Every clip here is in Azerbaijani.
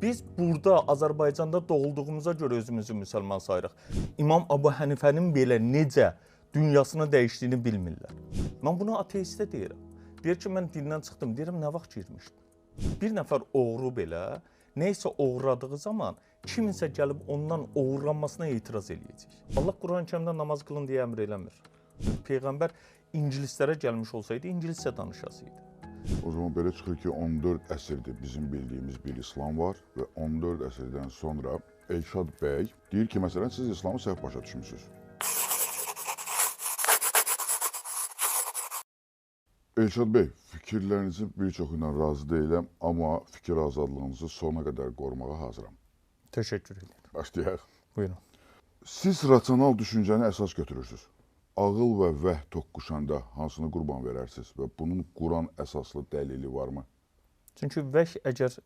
Biz burada Azərbaycanda doğulduğumuza görə özümüzü müsəlman sayırıq. İmam Əbu Hənifənin belə necə dünyasını dəyişdiyini bilmirlər. Mən bunu ateistə deyirəm. Deyir ki, mən dindən çıxdım. Deyirəm, nə vaxt girmişdim? Bir nəfər oğru belə nə isə oğurladığı zaman kiminsə gəlib ondan oğurlanmasına etiraz eləyəcək. Allah Quran-ı Kərimdə namaz qılın deyə əmr eləmir. Peyğəmbər ingilislərə gəlmiş olsaydı, ingiliscə danışasıydı. O zaman belə çıxır ki, 14 əsrdir bizim bildiyimiz bir İslam var və 14 əsrdən sonra Elşad bəy deyir ki, məsələn, siz İslamı səhv başa düşmüsünüz. Elşad bəy, fikirlərinizin bir çoxu ilə razı deyiləm, amma fikir azadlığınızı sona qədər qorumağa hazıram. Təşəkkür edirəm. Başlayaq. Buyurun. Siz rasional düşüncəni əsas götürürsünüz. Ağıl və vəh toqquşanda hansını qurban verərsiniz və bunun Quran əsaslı dəlili varmı? Çünki vəh əgər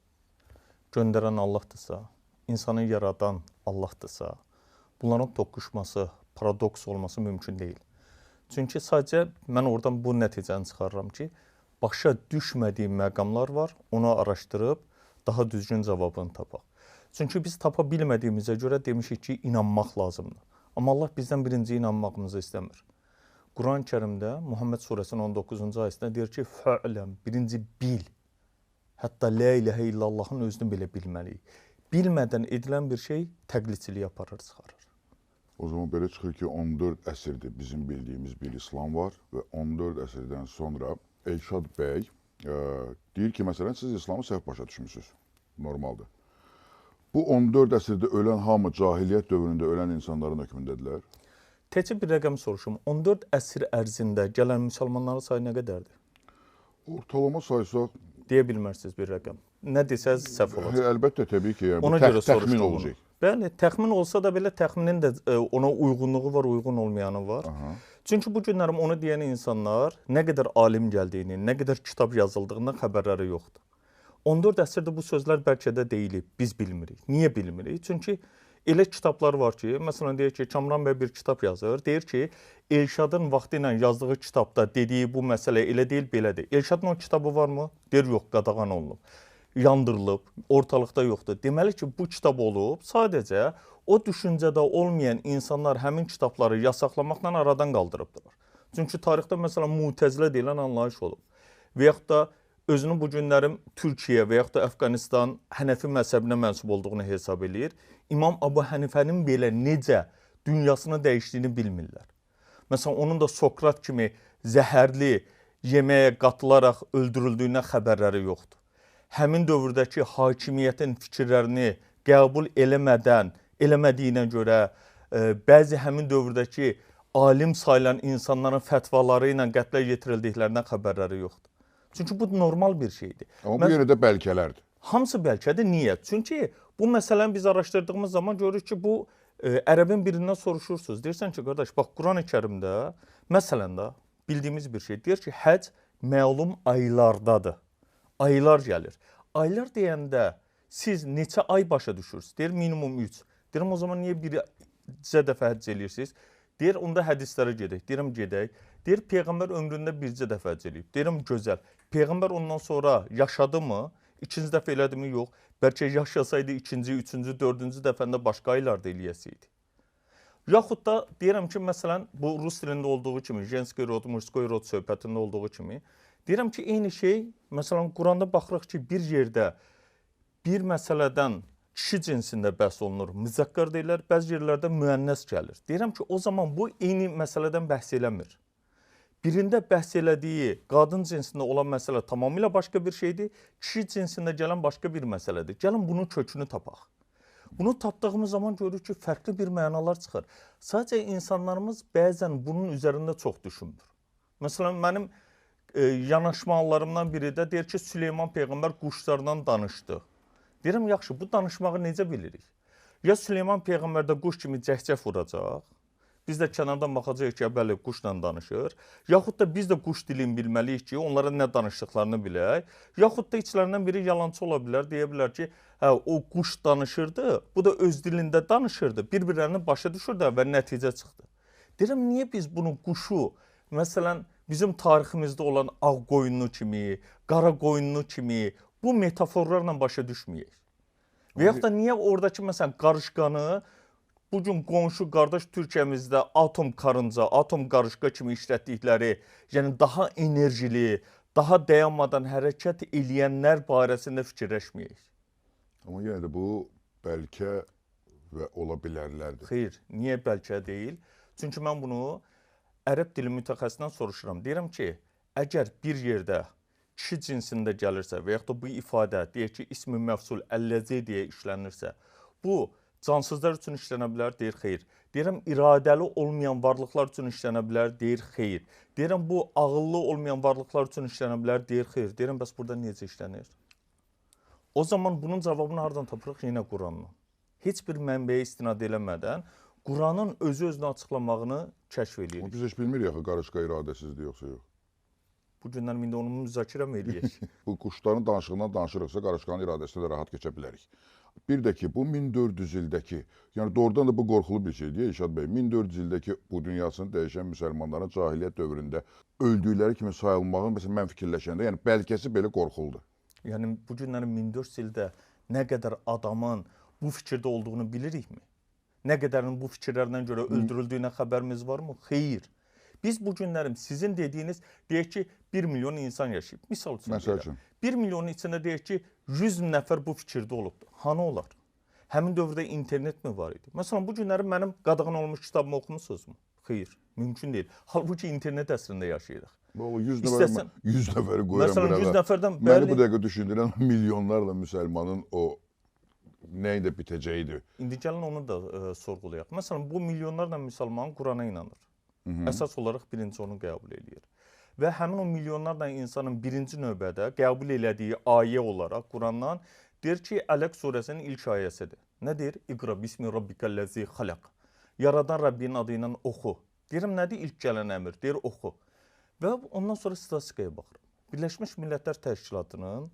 göndərən Allahdırsa, insanı yaradan Allahdırsa, bunların toqquşması, paradoks olması mümkün deyil. Çünki sadəcə mən oradan bu nəticəni çıxarıram ki, başa düşmədiyim məqamlar var, onu araşdırıb daha düzgün cavabını tapaq. Çünki biz tapa bilmədiyimizə görə demişik ki, inanmaq lazımdır. Amma Allah bizdən birinci inanmağımızı istəmir. Quran-ı Kərimdə Muhammed surəsinin 19-cu ayəsində deyir ki, fə'ləm, birinci bil. Hətta la ilahə illallahın özünü belə bilməliyik. Bilmədən edilən bir şey təqlidçiliyi aparır, çıxarır. O zaman belə çıxır ki, 14 əsrdir bizim bildiyimiz bir İslam var və 14 əsrdən sonra Elşad bəy deyir ki, məsələn, siz İslamı səhv başa düşmüsünüz. Normaldır. Bu 14 əsrdə ölən hamı cahiliyyət dövründə ölən insanların hökmündədirlər. Təkcə bir rəqəm soruşum. 14 əsr ərzində gələn müsəlmanların sayı nə qədərdir? Ortalama saysaq... Deyə bilmərsiniz bir rəqəm. Nə desəz səhv olacaq. Əlbəttə, təbii ki, yəni, ona görə təxmin olacaq. Bəli, təxmin olsa da belə təxminin də ona uyğunluğu var, uyğun olmayanı var. Aha. Çünki bu günlərim onu deyən insanlar nə qədər alim gəldiyini, nə qədər kitab yazıldığından xəbərləri yoxdur. 14 əsrdə bu sözlər bəlkə də deyilib, biz bilmirik. Niyə bilmirik? Çünki elə kitablar var ki, məsələn deyir ki, Kamran bəy bir kitab yazır, deyir ki, Elşadın vaxtı ilə yazdığı kitabda dediyi bu məsələ elə deyil, belədir. Elşadın o kitabı varmı? Deyir, yox, qadağan olunub, yandırılıb, ortalıqda yoxdur. Deməli ki, bu kitab olub, sadəcə o düşüncədə olmayan insanlar həmin kitabları yasaqlamaqla aradan qaldırıbdılar. Çünki tarixdə məsələn Mutəzilə deyilən anlayış olub və yaxud da özünü bu günlərim Türkiyə və yaxud da Əfqanistan Hənəfi məzhəbinə mənsub olduğunu hesab eləyir. İmam Əbu Hənifənin belə necə dünyasını dəyişdiyini bilmirlər. Məsələn, onun da Sokrat kimi zəhərli yeməyə qatılaraq öldürüldüyünə xəbərləri yoxdur. Həmin dövrdəki hakimiyyətin fikirlərini qəbul eləmədiyinə görə bəzi həmin dövrdəki alim sayılan insanların fətvaları ilə qətlə yetirildiklərindən xəbərləri yoxdur. Çünki bu normal bir şeydir. Amma bu yenə də bəlkələrdir. Hamısı bəlkədir. Niyə? Çünki bu məsələni biz araşdırdığımız zaman görürük ki, bu ərəbin birindən soruşursunuz. Deyirsən ki, qardaş, bax Quran-ı Kərimdə məsələn də bildiyimiz bir şey. Deyir ki, həc məlum aylardadır. Aylar gəlir. Aylar deyəndə siz neçə ay başa düşürsünüz? Deyir, minimum 3. Deyirəm, o zaman niyə bircə dəfə həcc eləyirsiniz? Deyir, onda hədislərə gedək. Deyirəm, gedək. Deyir, Peyğəmbər ömründə bircə dəfə həcc eləyib. Deyirəm, gözəl. Peyğəmbər ondan sonra yaşadı mı? İkinci dəfə elədi mi? Yox. Bəlkə yaşasaydı ikinci, üçüncü, dördüncü dəfəndə başqa aylarda eləyəsiydi. Yaxud da deyirəm ki, məsələn, bu rus dilində olduğu kimi, jenskiy rod, mujskoy rod söhbətində olduğu kimi, deyirəm ki, eyni şey, məsələn, Quranda baxırıq ki, bir yerdə bir məsələdən kişi cinsində bəhs olunur, müzəkkər deyirlər, bəzi yerlərdə müənnəs gəlir. Deyirəm ki, o zaman bu eyni məsələdən bəhs eləmir. Birində bəhs elədiyi qadın cinsində olan məsələ tamamilə başqa bir şeydir, kişi cinsində gələn başqa bir məsələdir. Gəlin bunun kökünü tapaq. Bunu tapdığımız zaman görürük ki, fərqli bir mənalar çıxır. Sadəcə insanlarımız bəzən bunun üzərində çox düşünmür. Məsələn, mənim yanaşmalarımdan biri də deyir ki, Süleyman Peyğəmbər quşlardan danışdı. Deyirəm, yaxşı, bu danışmağı necə bilirik? Ya Süleyman Peyğəmbər də quş kimi cəhcəh vuracaq, biz də kənardan baxacağıq ki, bəli, quşla danışır. Yaxud da biz də quş dilini bilməliyik ki, onlara nə danışdıqlarını bilək. Yaxud da içlərindən biri yalançı ola bilər, deyə bilər ki, hə, o quş danışırdı, bu da öz dilində danışırdı, bir-birlərini başa düşürdü və nəticə çıxdı. Deyirəm, niyə biz bunu quşu, məsələn, bizim tariximizdə olan ağ qoyunlu kimi, qara qoyunlu kimi bu metaforlarla başa düşməyək? Və yaxud da niyə oradakı məsələn qarışqanı bu gün qonşu qardaş Türkiyəmizdə atom karınca, atom qarışqa kimi işlətdikləri, yəni daha enerjili, daha dayanmadan hərəkət eləyənlər barəsində fikirləşməyək? Amma yenə də bu bəlkə və ola bilərlərdir. Xeyr, niyə bəlkə deyil? Çünki mən bunu ərəb dili mütəxəssisindən soruşuram. Deyirəm ki, əgər bir yerdə kişi cinsində gəlirsə və yaxud da bu ifadə deyək ki, ismi məfsul əlləzi deyə işlənirsə, bu cansızlar üçün işlənə bilər, deyir xeyr. Deyirəm, iradəli olmayan varlıqlar üçün işlənə bilər, deyir xeyr. Deyirəm, bu ağıllı olmayan varlıqlar üçün işlənə bilər, deyir xeyr. Deyirəm, bəs burada necə işlənir? O zaman bunun cavabını hardan tapırıq? Yenə Qurandan. Heç bir mənbəyə istinad eləmədən Quranın özü-özünü açıqlamağını kəşf edirik. Biz heç bilmirik axı qarışqa iradəsizdir yoxsa yox. Bu günlər indi onu müzakirə mi eləyək? Bu quşların danışığından danışırıqsa qarışqanın iradəsinə də rahat keçə bilərik. Bir də ki, bu 1400 ildəki, yəni doğrudan da bu qorxulu bir şeydir, Elşad bəy, 1400 ildəki bu dünyasını dəyişən müsəlmanların cahiliyyət dövründə öldükləri kimi sayılmağın, məsələn, mən fikirləşəndə, yəni bəlkəsi belə qorxuludur. Yəni bu günlərin 1400 ildə nə qədər adamın bu fikirdə olduğunu bilirikmi? Nə qədərin bu fikirlərdən görə öldürüldüyünə xəbərimiz varmı? Xeyr. Biz bu günlərim sizin dediyiniz, deyək ki, 1 milyon insan yaşayıb. Misal üçün deyirəm. 1 milyonun içində deyək ki, 100 nəfər bu fikirdə olubdur. Hanı olar? Həmin dövrdə internet mi var idi? Məsələn, bu günlərim mənim qadağan olmuş kitabımı oxumusunuzmu? Xeyr, mümkün deyil. Halbuki internet əsrində yaşayırıq. 100 nəfəri qoyuram. Məsələn, 100 nəfərdən bəli. Məni bu dəqiqə düşündürən milyonlarla müsəlmanın o nəyin də bitəcəyidir. İndi gəlin onu da sorğulayaq. Məsələn, bu milyonlarla müsəlman Qurana inanır. Əsas olaraq birinci onu qəbul eləyir. Və həmin o milyonlarla insanın birinci növbədə qəbul elədiyi ayə olaraq Qurandan deyir ki, Ələq surəsinin ilk ayəsidir. Nə deyir? İqra bismi rabbikəl-ləzi xalaq. Yaradan Rəbbinin adı ilə oxu. Deyirəm, nədir ilk gələn əmir? Deyir, oxu. Və ondan sonra statistikaya baxıram. Birləşmiş Millətlər Təşkilatının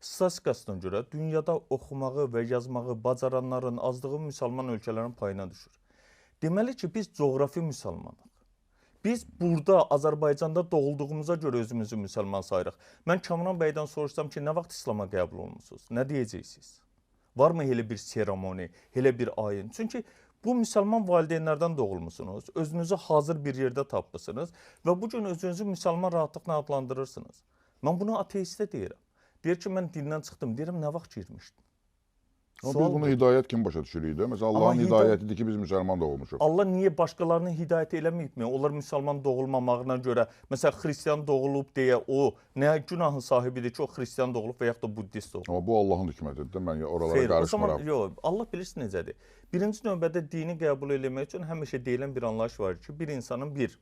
statistikasına görə dünyada oxumağı və yazmağı bacaranların azlığı müsəlman ölkələrin payına düşür. Deməli ki, biz coğrafi müsəlmanıq. Biz burada, Azərbaycanda doğulduğumuza görə özümüzü müsəlman sayırıq. Mən Kamran bəydən soruşsam ki, nə vaxt İslama qəbul olmuşsunuz? Nə deyəcəksiniz? Varmı elə bir seremoni, elə bir ayin? Çünki bu müsəlman valideynlərdən doğulmusunuz, özünüzü hazır bir yerdə tapmışsınız və bu gün özünüzü müsəlman rahatlıqla adlandırırsınız. Mən bunu ateistə deyirəm. Deyir ki, mən dindən çıxdım. Deyirəm, nə vaxt girmişdim? Amma biz bunu hidayət kim başa düşürük də? Məsələn, Allahın hidayətidir ki, biz müsəlman doğulmuşuq. Allah niyə başqalarını hidayət eləməyibmi? Onlar müsəlman doğulmamağına görə, məsələn, xristian doğulub deyə o nə günahın sahibidir ki, o xristian doğulub və yaxud da buddist doğulub. Amma bu Allahın hikmətidir də, mən oralara qarışmıram. Yox, Allah bilirsin necədir. Birinci növbədə dini qəbul eləmək üçün həmişə deyilən bir anlayış var ki, bir insanın bir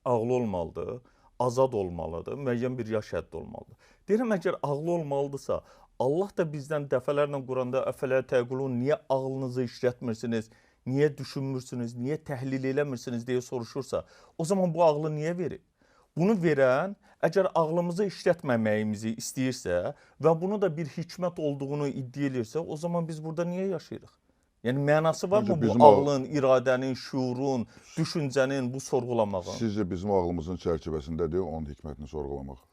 ağlı olmalıdır, azad olmalıdır, müəyyən bir yaş həddi olmalıdır. Deyirəm, əgər ağlı olmalıdırsa, Allah da bizdən dəfələrlə Quranda əfələ təqulun, niyə ağlınızı işlətmirsiniz, niyə düşünmürsünüz, niyə təhlil eləmirsiniz deyə soruşursa, o zaman bu ağlı niyə verir? Bunu verən, əgər ağlımızı işlətməməyimizi istəyirsə və bunu da bir hikmət olduğunu iddia edirsə, o zaman biz burada niyə yaşayırıq? Yəni, mənası varmı bu ağlın, iradənin, şuurun, düşüncənin, bu sorğulamağın? Sizcə bizim ağlımızın çərçivəsindədir onun hikmətini sorğulamaq?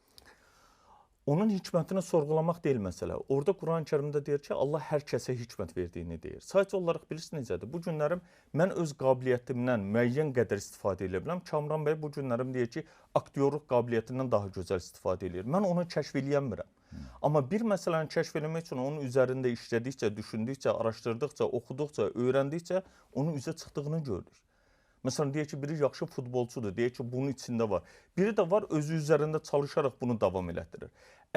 Onun hikmətini sorğulamaq deyil məsələ. Orada Quran-ı Kərimdə deyir ki, Allah hər kəsə hikmət verdiyini deyir. Sadəcə olaraq bilirsiniz necədir? Bu günlərim mən öz qabiliyyətimdən müəyyən qədər istifadə edə biləm. Kamran bəy bu günlərim deyir ki, aktyorluq qabiliyyətindən daha gözəl istifadə edir. Mən onu kəşf eləyəmirəm. Amma bir məsələni kəşf eləmək üçün onun üzərində işlədikcə, düşündükcə, araşdırdıqca, oxuduqca, öyrəndikcə onun üzə çıxdığını görürük. Məsələn, deyək ki, biri yaxşı futbolçudur, deyək ki, bunun içində var. Biri də var, özü üzərində çalışaraq bunu davam elətdirir.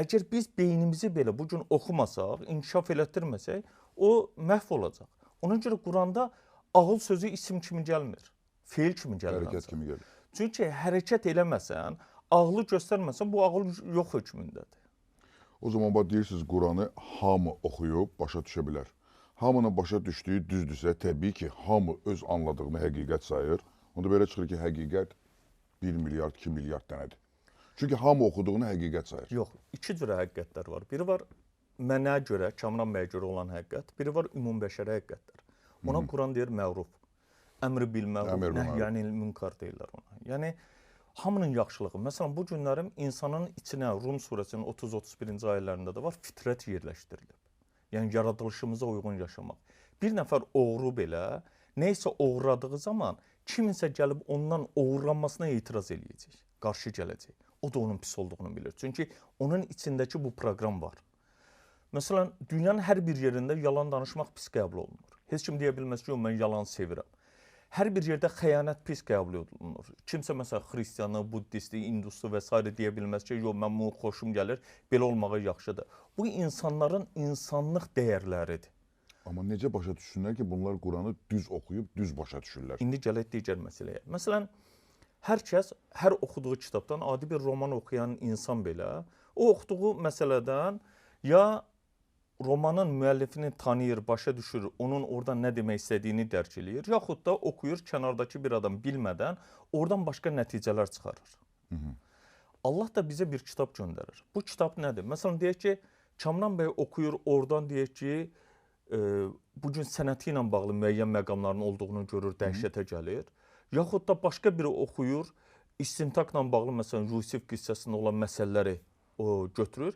Əgər biz beynimizi belə bu gün oxumasaq, inkişaf elətdirməsək, o məhv olacaq. Ona görə Quranda ağıl sözü isim kimi gəlmir, feil kimi gəlir. Hərəkət kimi gəlir. Çünki hərəkət eləməsən, ağlı göstərməsən, bu ağıl yox hökmündədir. O zaman bax, deyirsiniz, Quranı hamı oxuyub, başa düşə bilər. Hamının başa düşdüyü düzdürsə, təbii ki, hamı öz anladığını həqiqət sayır. Onda belə çıxır ki, həqiqət 1 milyard, 2 milyard dənədir. Çünki hamı oxuduğunu həqiqət sayır. Yox, iki cürə həqiqətlər var. Biri var mənə görə, Kamran bəyə görə olan həqiqət, biri var ümumbəşəri həqiqətlər. Ona Quran deyir məruf, əmr bil məruf, nəhy anil münkar deyirlər ona. Yəni, hamının yaxşılığı. Məsələn, bu günlərim insanın içinə Rum surəsinin 30-31-ci ayələrində də var, fitrət yerləşdirilib. Yəni yaradılışımıza uyğun yaşamaq. Bir nəfər oğru belə nə isə oğurladığı zaman kiminsə gəlib ondan oğurlanmasına etiraz eləyəcək, qarşı gələcək. O da onun pis olduğunu bilir. Çünki onun içindəki bu proqram var. Məsələn, dünyanın hər bir yerində yalan danışmaq pis qəbul olunur. Heç kim deyə bilməz ki, mən yalan sevirəm. Hər bir yerdə xəyanət pis qəbul olunur. Kimsə məsələn xristianı, buddisti, indusu və s. deyə bilməz ki, yox mən bunu xoşum gəlir, belə olmağa yaxşıdır. Bu insanların insanlıq dəyərləridir. Amma necə başa düşsünlər ki, bunlar Quranı düz oxuyub, düz başa düşürlər? İndi gələk digər məsələyə. Məsələn, hər kəs hər oxuduğu kitabdan, adi bir roman oxuyan insan belə, o oxuduğu məsələdən ya romanın müəllifini tanıyır, başa düşür, onun oradan nə demək istədiyini dərk eləyir, yaxud da oxuyur, kənardakı bir adam bilmədən oradan başqa nəticələr çıxarır. Hı -hı. Allah da bizə bir kitab göndərir. Bu kitab nədir? Məsələn, deyək ki, Kamran bəy oxuyur, oradan deyək ki, bugün sənəti ilə bağlı müəyyən məqamların olduğunu görür, dəhşətə gəlir. Yaxud da başqa biri oxuyur, istintaqla bağlı, məsələn, Yusif qissəsində olan məsələləri o götürür.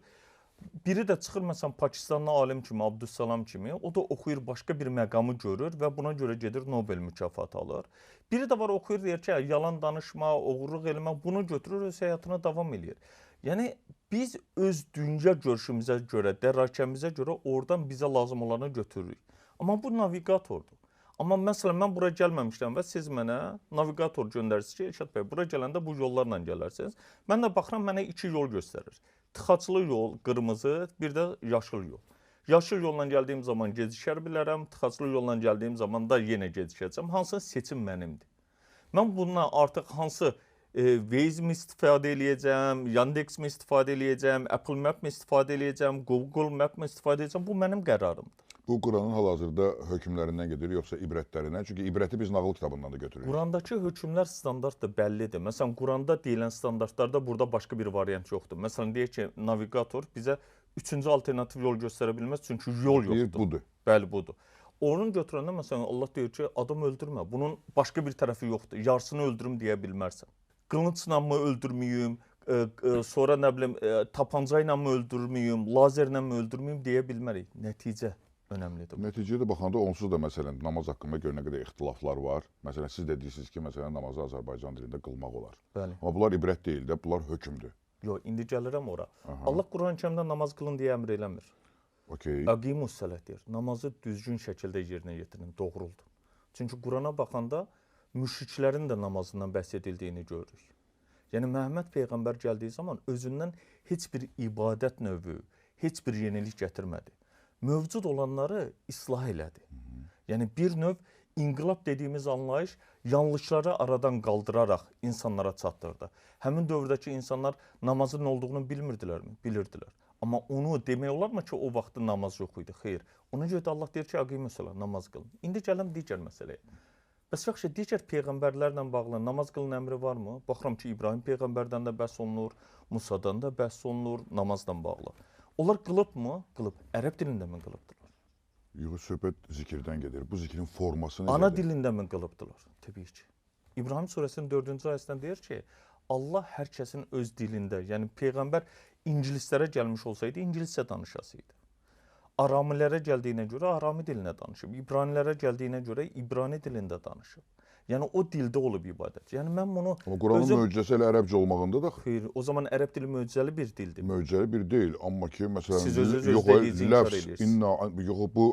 Biri də çıxır, məsələn, Pakistanlı alim kimi, Abdüssalam kimi, o da oxuyur, başqa bir məqamı görür və buna görə gedir Nobel mükafatı alır. Biri də var, oxuyur, deyir ki, yalan danışma, oğurluq eləmə, bunu götürür, öz həyatına davam eləyir. Yəni, biz öz dünya görüşümüzə görə, dərakəmizə görə oradan bizə lazım olanı götürürük. Amma bu navigatordur. Amma məsələn, mən bura gəlməmişdən və siz mənə navigator göndərirsiniz ki, Elşad bəy, bura gələndə bu yollarla gələrsiniz. Mən də baxıram, mənə iki yol göstərir. Tıxaclı yol, qırmızı, bir də yaşıl yol. Yaşıl yolla gəldiyim zaman gecikər bilərəm, tıxaclı yolla gəldiyim zaman da yenə gecikəcəm. Hansı seçim mənimdir. Mən bundan artıq hansı Waze mi istifadə eləyəcəm, Yandex mi istifadə eləyəcəm, Apple Map mi istifadə eləyəcəm, Google Map mi istifadə eləyəcəm, bu mənim qərarımdır. Bu Quranın hal-hazırda hökmlərindən gedir, yoxsa ibrətlərindən? Çünki ibrəti biz nağıl kitabından da götürürük. Qurandakı hökmlər standartdır, bəllidir. Məsələn, Quranda deyilən standartlarda burada başqa bir variant yoxdur. Məsələn, deyək ki, navigator bizə üçüncü alternativ yol göstərə bilməz, çünki yol yoxdur. Deyir, budur. Bəli, budur. Onun götürəndə, məsələn, Allah deyir ki, adam öldürmə. Bunun başqa bir tərəfi yoxdur. Yarısını öldürüm deyə bilmərsən. Qılıncla mı öldürməyim, sonra nə bilim, tapanca ilə mı öldürməyim, lazerlə mi öldürməyim deyə bilmərik. Nəticə önəmlidir. Nəticədə baxanda onsuz da məsələn namaz haqqında gör nə qədər ixtilaflar var. Məsələn, siz də deyirsiniz ki, məsələn namazı Azərbaycan dilində qılmaq olar. Bəli. Amma bunlar ibrət deyil də, bunlar hökmdür. Yox, indi gəlirəm ora. Aha. Allah Quran-ı Kərimdə namaz qılın deyə əmr eləmir. Okey. Əqimus sələt deyir. Namazı düzgün şəkildə yerinə yetirin, doğruldu. Çünki Qurana baxanda müşriklərin də namazından bəhs edildiyini görürük. Yəni Məhəmməd peyğəmbər gəldiyi zaman özündən heç bir ibadət növü, heç bir yenilik gətirmədi. Mövcud olanları islah elədi. Yəni bir növ inqilab dediyimiz anlayış yanlışları aradan qaldıraraq insanlara çatdırdı. Həmin dövrdəki insanlar namazın nə olduğunu bilmirdilərmi? Bilirdilər. Amma onu demək olarmı ki, o vaxtda namaz yox idi? Xeyr. Ona görə də Allah deyir ki, əqimus-salah, namaz qılın. İndi gələm digər məsələyə. Bəs yaxşı, digər peyğəmbərlərlə bağlı namaz qılın əmri varmı? Baxıram ki, İbrahim peyğəmbərdən də bəhs olunur, Musadan da bəhs olunur namazla bağlı. Onlar qılıbmı? Qılıb. Ərəb dilində mi qılıbdılar? Yox, söhbət zikirdən gedir. Bu zikrin forması necədir? Ana dilində mi qılıbdılar? Təbii ki. İbrahim surəsinin 4-cü ayəsində deyir ki, Allah hər kəsin öz dilində, yəni peyğəmbər ingilislərə gəlmiş olsaydı, ingiliscə danışasıydı. Aramilərə gəldiyinə görə Arami dilinə danışıb, İbranilərə gəldiyinə görə İbrani dilində danışıb. Yəni o dildə olub ibadət. Yəni mən bunu amma Quranın möcüzəsi elə ərəbcə olmağında da xeyr, o zaman ərəb dili möcüzəli bir dildir. Möcüzəli bir deyil, amma ki məsələn siz özünüz öz dediyinizi inkar edirsiniz. İnna yox, bu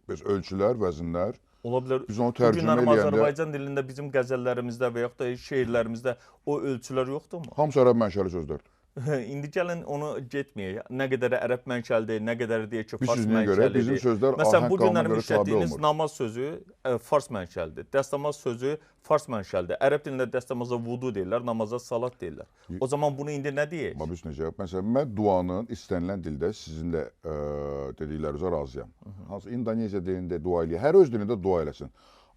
biz ölçülər, vəzinlər ola bilər. Biz onu tərcümə eləyəndə Azərbaycan dilində bizim qəzəllərimizdə və yaxud da şeirlərimizdə o ölçülər yoxdurmu? Hamısı ərəb mənşəli sözlərdir. İndi gəlin onu getməyək. Nə qədər ərəb mənşəlidir, nə qədər deyək ki, fars mənşəlidir. Bizim sözlər məsələn, ahəng bu qanuna günlərin görə tabe işlətdiyiniz olmur. Namaz sözü fars mənşəlidir. Dəstəmaz sözü fars mənşəlidir. Ərəb dilində dəstəmaza vudu deyirlər, namaza salat deyirlər. O zaman bunu indi nə deyək? Amma biz necə? Məsələn, mən duanın istənilən dildə sizinlə dediklərinizə razıyam. Hansı İndoneziya dilində dua eləyir, hər öz dilində dua eləsin.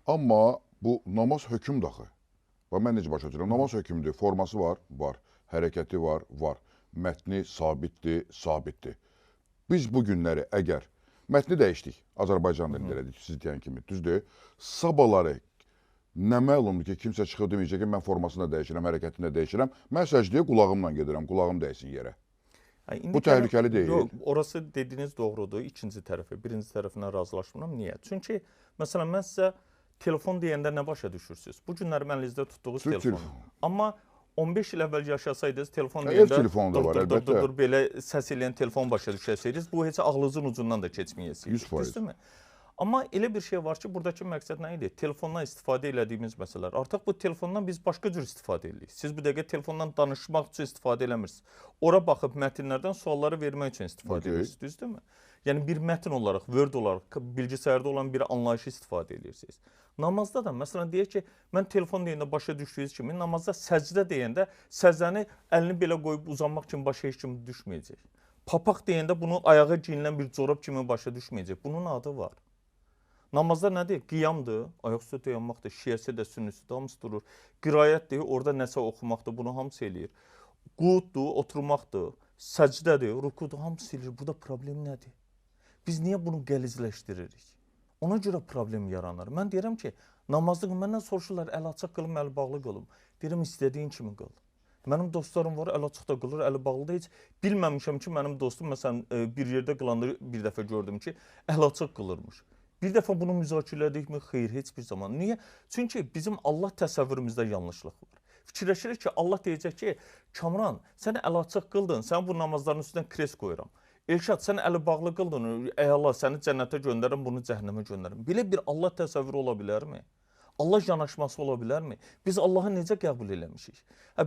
Amma bu namaz hökmdür axı. Bax, mən necə başa düşürəm? Namaz hökmdür, forması var, var. Hərəkəti var, var. Mətni sabitdir, sabitdir. Biz bu günləri əgər mətni dəyişdik, Azərbaycan dilində elədik, siz deyən kimi, düzdür? Sabaları nə məlumdur ki, kimsə çıxıb deməyəcək ki, mən formasını da dəyişirəm, hərəkətini də dəyişirəm. Mən səcdəyə qulağımla gedirəm, qulağım dəysin yerə. Bu təhlükəli deyil. Yox, orası dediyiniz doğrudur. İkinci tərəfi, birinci tərəfinə razılaşmıram. Niyə? Çünki məsələn mən sizə telefon deyəndə nə başa düşürsünüz? Bu günləri əlinizdə tutduğunuz telefon. Amma 15 il əvvəl yaşasaydınız, telefon deyəndə dur, belə səs eləyən telefon başa düşəsəydiniz, bu heç ağlınızın ucundan da keçməyəsiniz. 100%. Amma elə bir şey var ki, buradakı məqsəd nə idi? Telefondan istifadə elədiyimiz məsələlər. Artıq bu telefondan biz başqa cür istifadə edirik. Siz bu dəqiqə telefondan danışmaq üçün istifadə eləmirsiniz. Ora baxıb mətnlərdən sualları vermək üçün istifadə edirsiniz, düzdürmü? Yəni bir mətn olaraq, Word olaraq, bilgisayarda olan bir anlayışı istifadə edirsiniz. Namazda da, məsələn, deyək ki, mən telefon deyəndə başa düşdüyünüz kimi, namazda səcdə deyəndə səcdəni əlini belə qoyub uzanmaq kimi başa heç kim düşməyəcək. Papaq deyəndə bunu ayağa geyinilən bir corab kimi başa düşməyəcək. Bunun adı var. Namazda nədir? Qiyamdır, ayaq üstə dayanmaqdır, şiəsi də, sünnüsü də hamısı durur. Qirayətdir, orada nəsə oxumaqdır, bunu hamısı eləyir. Quddur, oturmaqdır, səcdədir, rukudur, hamısı eləyir. Burada problem nədir? Biz niyə bunu qəlizləşdiririk? Ona görə problem yaranır. Mən deyirəm ki, namazda məndən soruşurlar, əl açıq qılım, əl bağlı qılım. Deyirəm, istədiyin kimi qıl. Mənim dostlarım var, əl açıq da qılır, əli bağlı da heç. Bilməmişəm ki, mənim dostum, məsələn, bir yerdə qılanda bir dəfə gördüm ki, əl açıq qılırmış. Bir dəfə bunu müzakirə elədikmi? Xeyr, heç bir zaman. Niyə? Çünki bizim Allah təsəvvürümüzdə yanlışlıq var. Fikirləşirik ki, Allah deyəcək ki, Kamran, sən əl açıq qıldın, sən bu namazların üstündən kres qoyuram. Elşad, sən əli bağlı qıldın, ey Allah, səni cənnətə göndərirəm, bunu cəhənnəmə göndərirəm. Belə bir Allah təsəvvürü ola bilərmi? Allah yanaşması ola bilərmi? Biz Allahı necə qəbul eləmişik?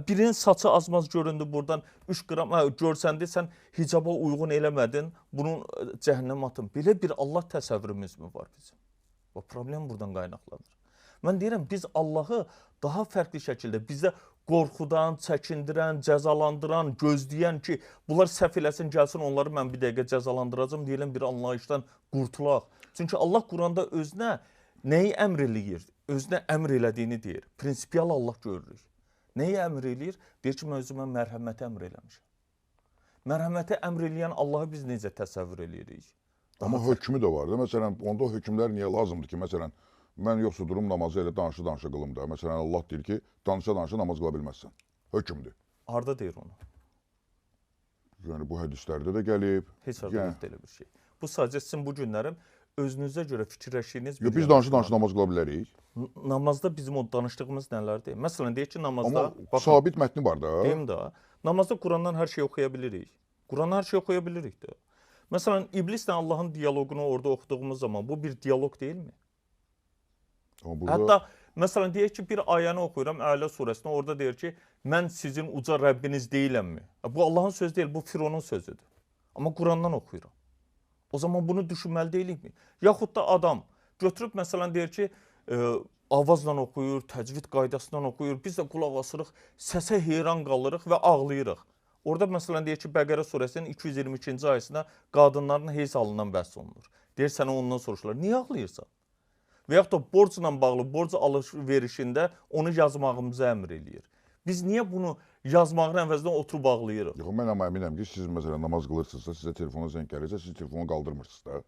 Birinin saçı azmaz göründü buradan, 3 qram görsəndi, sən hicaba uyğun eləmədin, bunun cəhənnəmə atın. Belə bir Allah təsəvvürümüz mü var bizim? Bu problem buradan qaynaqlanır. Mən deyirəm, biz Allahı daha fərqli şəkildə bizdə qorxudan, çəkindirən, cəzalandıran, gözləyən ki, bunlar səhv eləsin, gəlsin, onları mən bir dəqiqə cəzalandıracam deyilən bir anlayışdan qurtulaq. Çünki Allah Quranda özünə nəyi əmr eləyir? Özünə əmr elədiyini deyir. Prinsipial Allah görürük. Nəyi əmr eləyir? Deyir ki, mən özümə mərhəməti əmr eləmişəm. Mərhəməti əmr eləyən Allahı biz necə təsəvvür eləyirik? Amma hökmü də var da. Məsələn, onda hökmlər niyə lazımdır ki? Məsələn, mən yoxsa durum namazı elə danışa-danışa qılım da. Məsələn, Allah deyir ki, danışa-danışa namaz qıla bilməzsən. Hökmdür. Harda deyir onu? Yəni, bu hədislərdə də gəlib. Heç harda yoxdur elə bir şey. Bu sadəcə sizin bu günlərim özünüzə görə fikirləşdiyiniz bir... Biz danışa-danışa namaz qıla bilərik. Namazda bizim o danışdığımız nələrdir? Məsələn, deyək ki, namazda... Amma sabit mətni var da. Deyim də. Namazda Qurandan hər şeyi oxuya bilirik. Qurandan hər şeyi oxuya bilirik də. Məsələn, İblislə Allahın dialoqunu orada oxuduğumuz zaman bu bir dialoq deyilmi? Burada... Hətta, məsələn, deyək ki, bir ayəni oxuyuram Ələ surəsində, orada deyir ki, mən sizin uca Rəbbiniz deyiləmmi? Bu Allahın sözü deyil, bu Fironun sözüdür. Amma Qurandan oxuyuram. O zaman bunu düşünməli deyilikmi? Yaxud da adam götürüb, məsələn, deyir ki, avazla oxuyur, təcvid qaydasından oxuyur, biz də qulaq asırıq, səsə heyran qalırıq və ağlayırıq. Orada, məsələn, deyir ki, Bəqərə surəsinin 222-ci ayəsində qadınların heyz halından bəhs olunur. Deyir, sənə ondan soruşurlar, niyə ağlayırsan? Və yaxud da borcla bağlı, borc alış-verişində onu yazmağımızı əmr eləyir. Biz niyə bunu yazmağın əvəzinə oturub ağlayırıq? Yox, mən amma əminəm ki, siz məsələn namaz qılırsınızsa, sizə telefona zəng gəlirsə, siz telefonu qaldırmırsınız da.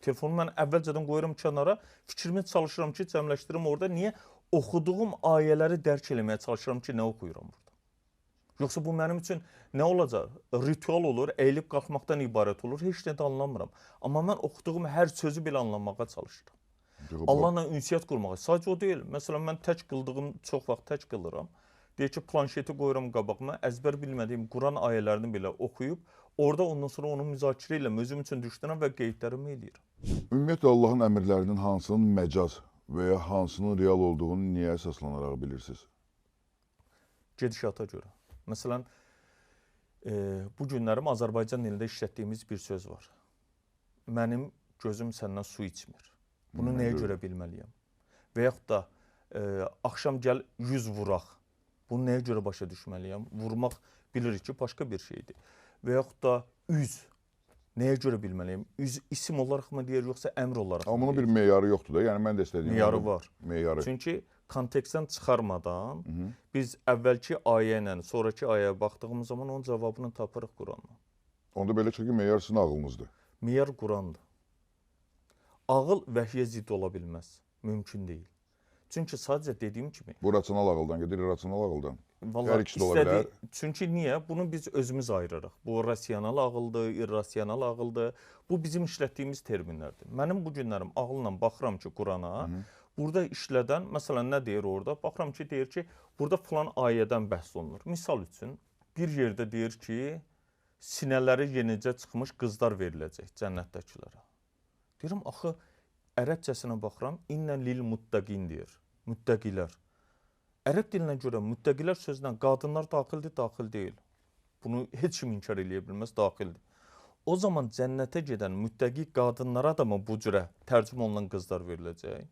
Telefonu mən əvvəlcədən qoyuram kənara, fikrimi çalışıram ki, cəmləşdirim orada. Niyə? Oxuduğum ayələri dərk eləməyə çalışıram ki, nə oxuyuram burada. Yoxsa bu mənim üçün nə olacaq? Ritual olur, əyilib qalxmaqdan ibarət olur, heç nə də anlamıram. Amma mən oxuduğum hər sözü belə anlamağa çalışıram. Allahla ünsiyyət qurmağa. Sadəcə o deyil. Məsələn, mən tək qıldığım, çox vaxt tək qılıram. Deyir ki, planşeti qoyuram qabağıma, əzbər bilmədiyim Quran ayələrini belə oxuyub, orada ondan sonra onu müzakirə ilə özüm üçün düşünürəm və qeydlərimi eləyirəm. Ümumiyyətlə, Allahın əmrlərinin hansının məcaz və ya hansının real olduğunu niyə əsaslanaraq bilirsiniz? Gedişata görə. Məsələn, bu günlərim Azərbaycan dilində işlətdiyimiz bir söz var. Mənim gözüm səndən su içmir. Bunu nəyə görə bilməliyəm? Və yaxud da axşam gəl 100 vuraq. Bunu nəyə görə başa düşməliyəm? Vurmaq bilirik ki, başqa bir şeydir. Və yaxud da üz. Nəyə görə bilməliyəm? Üz isim olaraq mı deyir, yoxsa əmr olaraq mı Amma bunun deyir? Bir meyarı yoxdur da. Yəni mən də istədiyim... Meyarı var. Meyarı. Çünki kontekstdən çıxarmadan biz əvvəlki ayə ilə sonraki ayəyə baxdığımız zaman onun cavabını tapırıq Quranla. Onda belə çıxır ki, meyar sizin ağlınızdır. Meyar Qurandır. Ağıl vəhyə zidd ola bilməz. Mümkün deyil. Çünki sadəcə dediyim kimi. Bu rasional ağıldan gedir, irrasional ağıldan. Vallahi, hər ikisi də ola bilər. Çünki niyə? Bunu biz özümüz ayırırıq. Bu rasional ağıldır, irrasional ağıldır. Bu bizim işlətdiyimiz terminlərdir. Mənim bu günlərim ağılla baxıram ki, Qurana, burada işlədən, məsələn, nə deyir orada? Baxıram ki, deyir ki, burada filan ayədən bəhs olunur. Misal üçün, bir yerdə deyir ki, sinələri yenicə çıxmış qızlar veriləcək cənnətdəkilərə. Deyirəm, axı, ərəbcəsinə baxıram, innə lil muttaqin deyir, müttəqilər. Ərəb dilinə görə müttəqilər sözünə qadınlar daxildir, daxil deyil. Bunu heç kim inkar eləyə bilməz, daxildir. O zaman cənnətə gedən müttəqi qadınlara da mı bu cürə tərcümə olunan qızlar veriləcək?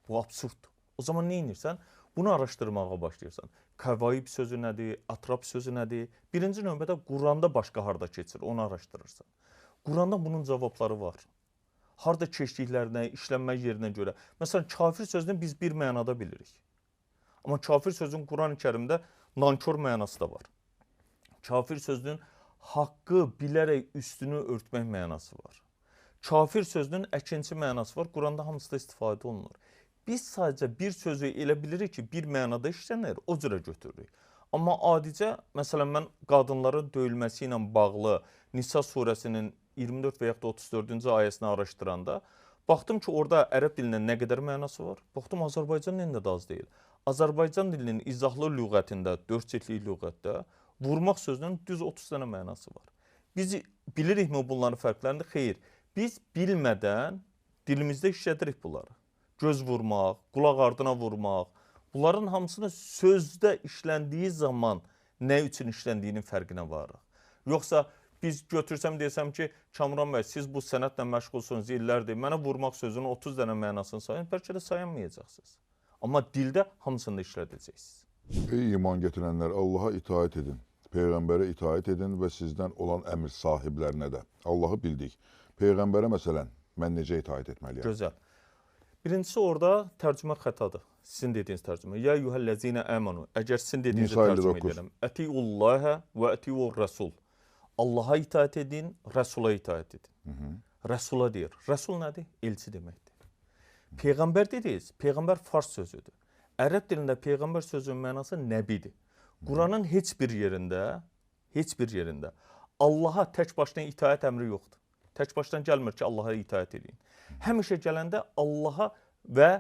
Bu absurddur. O zaman nə edirsən? Bunu araşdırmağa başlayırsan. Kəvaib sözü nədir, atrap sözü nədir? Birinci növbədə Quranda başqa harda keçir, onu araşdırırsan. Quranda bunun cavabları var. Harda keçdiklərinə, işlənmə yerinə görə. Məsələn, kafir sözünü biz bir mənada bilirik. Amma kafir sözünün Quran-ı Kərimdə nankor mənası da var. Kafir sözünün haqqı bilərək üstünü örtmək mənası var. Kafir sözünün əkinçi mənası var. Quranda hamısı da istifadə olunur. Biz sadəcə bir sözü elə bilirik ki, bir mənada işlənir, o cürə götürürük. Amma adicə, məsələn, mən qadınların döyülməsi ilə bağlı Nisa surəsinin 24 və yaxud da 34-cü ayəsini araşdıranda, baxdım ki, orada ərəb dilində nə qədər mənası var? Baxdım, Azərbaycan dilində də az deyil. Azərbaycan dilinin izahlı lüğətində, 4 cildlik lüğətdə vurmaq sözünün düz 30 dənə mənası var. Biz bilirikmi bunların fərqlərini? Xeyr. Biz bilmədən dilimizdə işlədirik bunları. Göz vurmaq, qulaq ardına vurmaq, bunların hamısını sözdə işləndiyi zaman nə üçün işləndiyinin fərqinə varırıq. Yoxsa biz götürsəm desəm ki, Kamran bəy, siz bu sənətlə məşğulsunuz illərdir, mənə vurmaq sözünün 30 dənə mənasını sayın, bəlkə də sayamayacaqsınız. Amma dildə hamısını da işlədəcəksiniz. Ey iman gətirənlər, Allaha itaət edin, Peyğəmbərə itaət edin və sizdən olan əmr sahiblərinə də. Allahı bildik. Peyğəmbərə məsələn, mən necə itaət etməliyəm? Gözəl. Birincisi orada tərcümə xətadır. Sizin dediyiniz tərcümə. Ya eyyuhəl-ləzīnə əmənu. Əgər sizin dediyinizi tərcümə edirəm. Ətiullahə və ətiur-rəsul. Allaha itaət edin, Rəsula itaət edin. Rəsula deyir. Rəsul nədir? Elçi deməkdir. Peyğəmbər dediniz, peyğəmbər fars sözüdür. Ərəb dilində peyğəmbər sözünün mənası nəbidir. Quranın heç bir yerində, heç bir yerində Allaha tək başına itaət əmri yoxdur. Tək başdan gəlmir ki, Allaha itaət eləyin. Həmişə gələndə Allaha və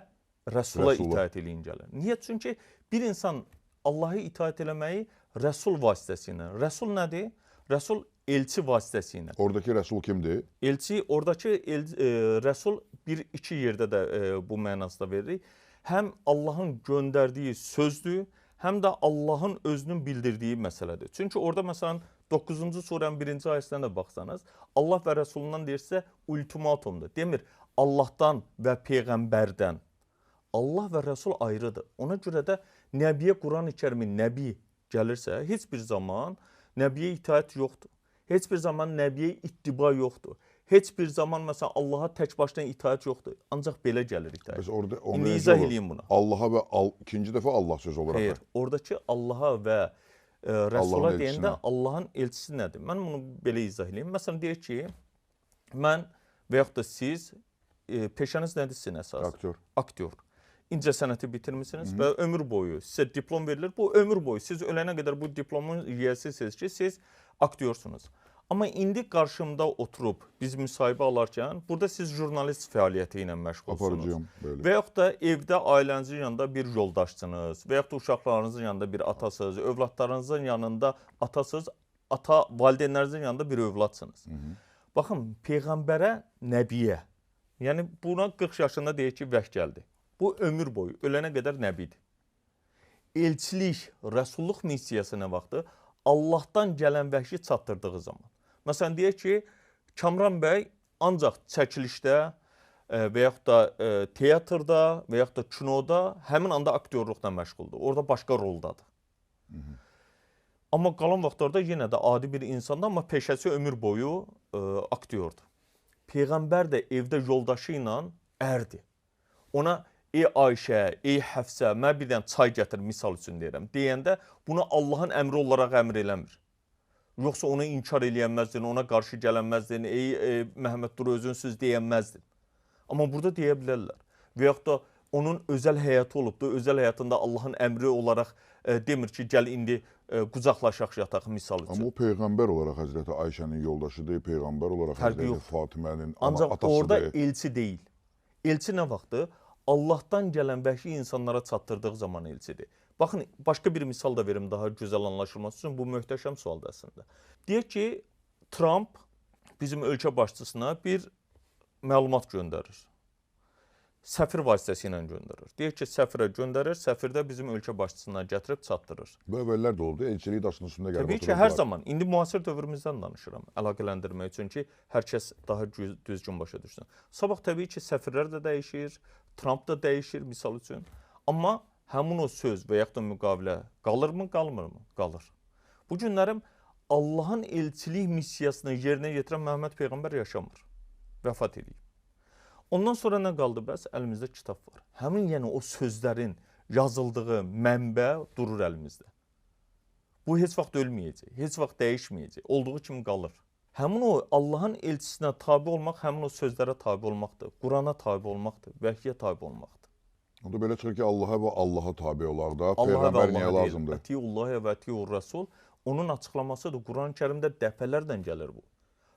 Rəsula itaət eləyin gəlir. Niyə? Çünki bir insan Allaha itaət eləməyi Rəsul vasitəsilə. Rəsul nədir? Rəsul elçi vasitəsi ilə. Oradakı Rəsul kimdir? Elçi, oradakı Rəsul bir-iki yerdə də bu mənasında veririk. Həm Allahın göndərdiyi sözdür, həm də Allahın özünün bildirdiyi məsələdir. Çünki orada məsələn 9-cu surənin 1-ci ayəsindən də baxsanız, Allah və Rəsulundan deyirsə ultimatumdur. Demir Allahdan və Peyğəmbərdən. Allah və Rəsul ayrıdır. Ona görə də Nəbiyə Quran-ı Kərimin Nəbi gəlirsə, heç bir zaman Nəbiyə itaət yoxdur. Heç bir zaman Nəbiyə ittiba yoxdur. Heç bir zaman məsələn Allaha tək başına itaət yoxdur. Ancaq belə gəlir itaət. Bəs orada İndi izah eləyim buna. Allaha və ikinci dəfə Allah sözü olaraq. Xeyr, oradakı Allaha və Rəsula deyəndə Allahın elçisi nədir? Mən bunu belə izah eləyim. Məsələn deyək ki, mən və yaxud da siz peşəniz nədir sizin əsas? Aktyor. Aktyor. İncə sənəti bitirmisiniz və ömür boyu sizə diplom verilir. Bu ömür boyu siz ölənə qədər bu diplomun yiyəsisiniz ki, siz aktyorsunuz. Amma indi qarşımda oturub biz müsahibə alarkən burada siz jurnalist fəaliyyəti ilə məşğulsunuz. Aparıcıyam, belə. Və yaxud da evdə ailənizin yanında bir yoldaşsınız, və yaxud da uşaqlarınızın yanında bir atasınız, övladlarınızın yanında atasınız, ata valideynlərinizin yanında bir övladsınız. Baxın, Peyğəmbərə, Nəbiyə, yəni buna 40 yaşında deyək ki, vəh gəldi. Bu ömür boyu, ölənə qədər nəbidir. Elçilik, rəsulluq missiyası nə vaxtı? Allahdan gələn vəhyi çatdırdığı zaman. Məsələn, deyək ki, Kamran bəy ancaq çəkilişdə və yaxud da teatrda və yaxud da kinoda həmin anda aktyorluqla məşğuldur. Orada başqa roldadır. Amma qalan vaxtlarda yenə də adi bir insandır, amma peşəsi ömür boyu aktyordur. Peyğəmbər də evdə yoldaşı ilə ərdir. Ona ey Ayşə, ey Həfsə, mənə bir dənə çay gətir, misal üçün deyirəm, deyəndə bunu Allahın əmri olaraq əmr eləmir. Yoxsa onu inkar eləyənməzdin, ona qarşı gələnməzdin, ey Məhəmməd dur özünsüz deyənməzdin. Amma burada deyə bilərlər. Və yaxud da Onun özəl həyatı olubdur. Özəl həyatında Allahın əmri olaraq demir ki, gəl indi qucaqlaşaq yataq misal üçün. Amma o peyğəmbər olaraq Həzrəti Ayşənin yoldaşıdır, peyğəmbər olaraq Həzrəti Fatimənin ancaq atasıdır. Orada elçi deyil. Elçi nə vaxtdır? Allahdan gələn vəhyi insanlara çatdırdığı zaman elçidir. Baxın, başqa bir misal da verim daha gözəl anlaşılması üçün. Bu möhtəşəm sualdır əslində. Deyək ki, Trump bizim ölkə başçısına bir məlumat göndərir. Səfir vasitəsi ilə göndərir. Deyək ki, səfirə göndərir, səfir də bizim ölkə başçısına gətirib çatdırır. Bu əvvəllər də oldu, elçilik daşının üstündə gəlib otururdular. Təbii ki, hər zaman. İndi müasir dövrümüzdən danışıram, əlaqələndirmək üçün ki, hər kəs daha düzgün başa düşsün. Sabah təbii ki, səfirlər də dəyişir, Trump da dəyişir, misal üçün. Amma həmin o söz və yaxud da müqavilə qalırmı, qalmırmı? Qalır. Bu günlərim Allahın elçilik missiyasını yerinə yetirən Məhəmməd Peyğəmbər yaşamır, vəfat eləyib. Ondan sonra nə qaldı bəs? Əlimizdə kitab var. Həmin yəni o sözlərin yazıldığı mənbə durur əlimizdə. Bu heç vaxt ölməyəcək, heç vaxt dəyişməyəcək, olduğu kimi qalır. Həmin o Allahın elçisinə tabi olmaq, həmin o sözlərə tabi olmaqdır, Qurana tabi olmaqdır, vəhyə tabi olmaqdır. Onda belə çıxır ki, Allaha və Allaha tabi olaq da, Peyğəmbər niyə lazımdır? Ətiyullaha və ətiyur Rəsul, onun açıqlamasıdır. Quran-ı Kərimdə dəfələrlə gəlir bu.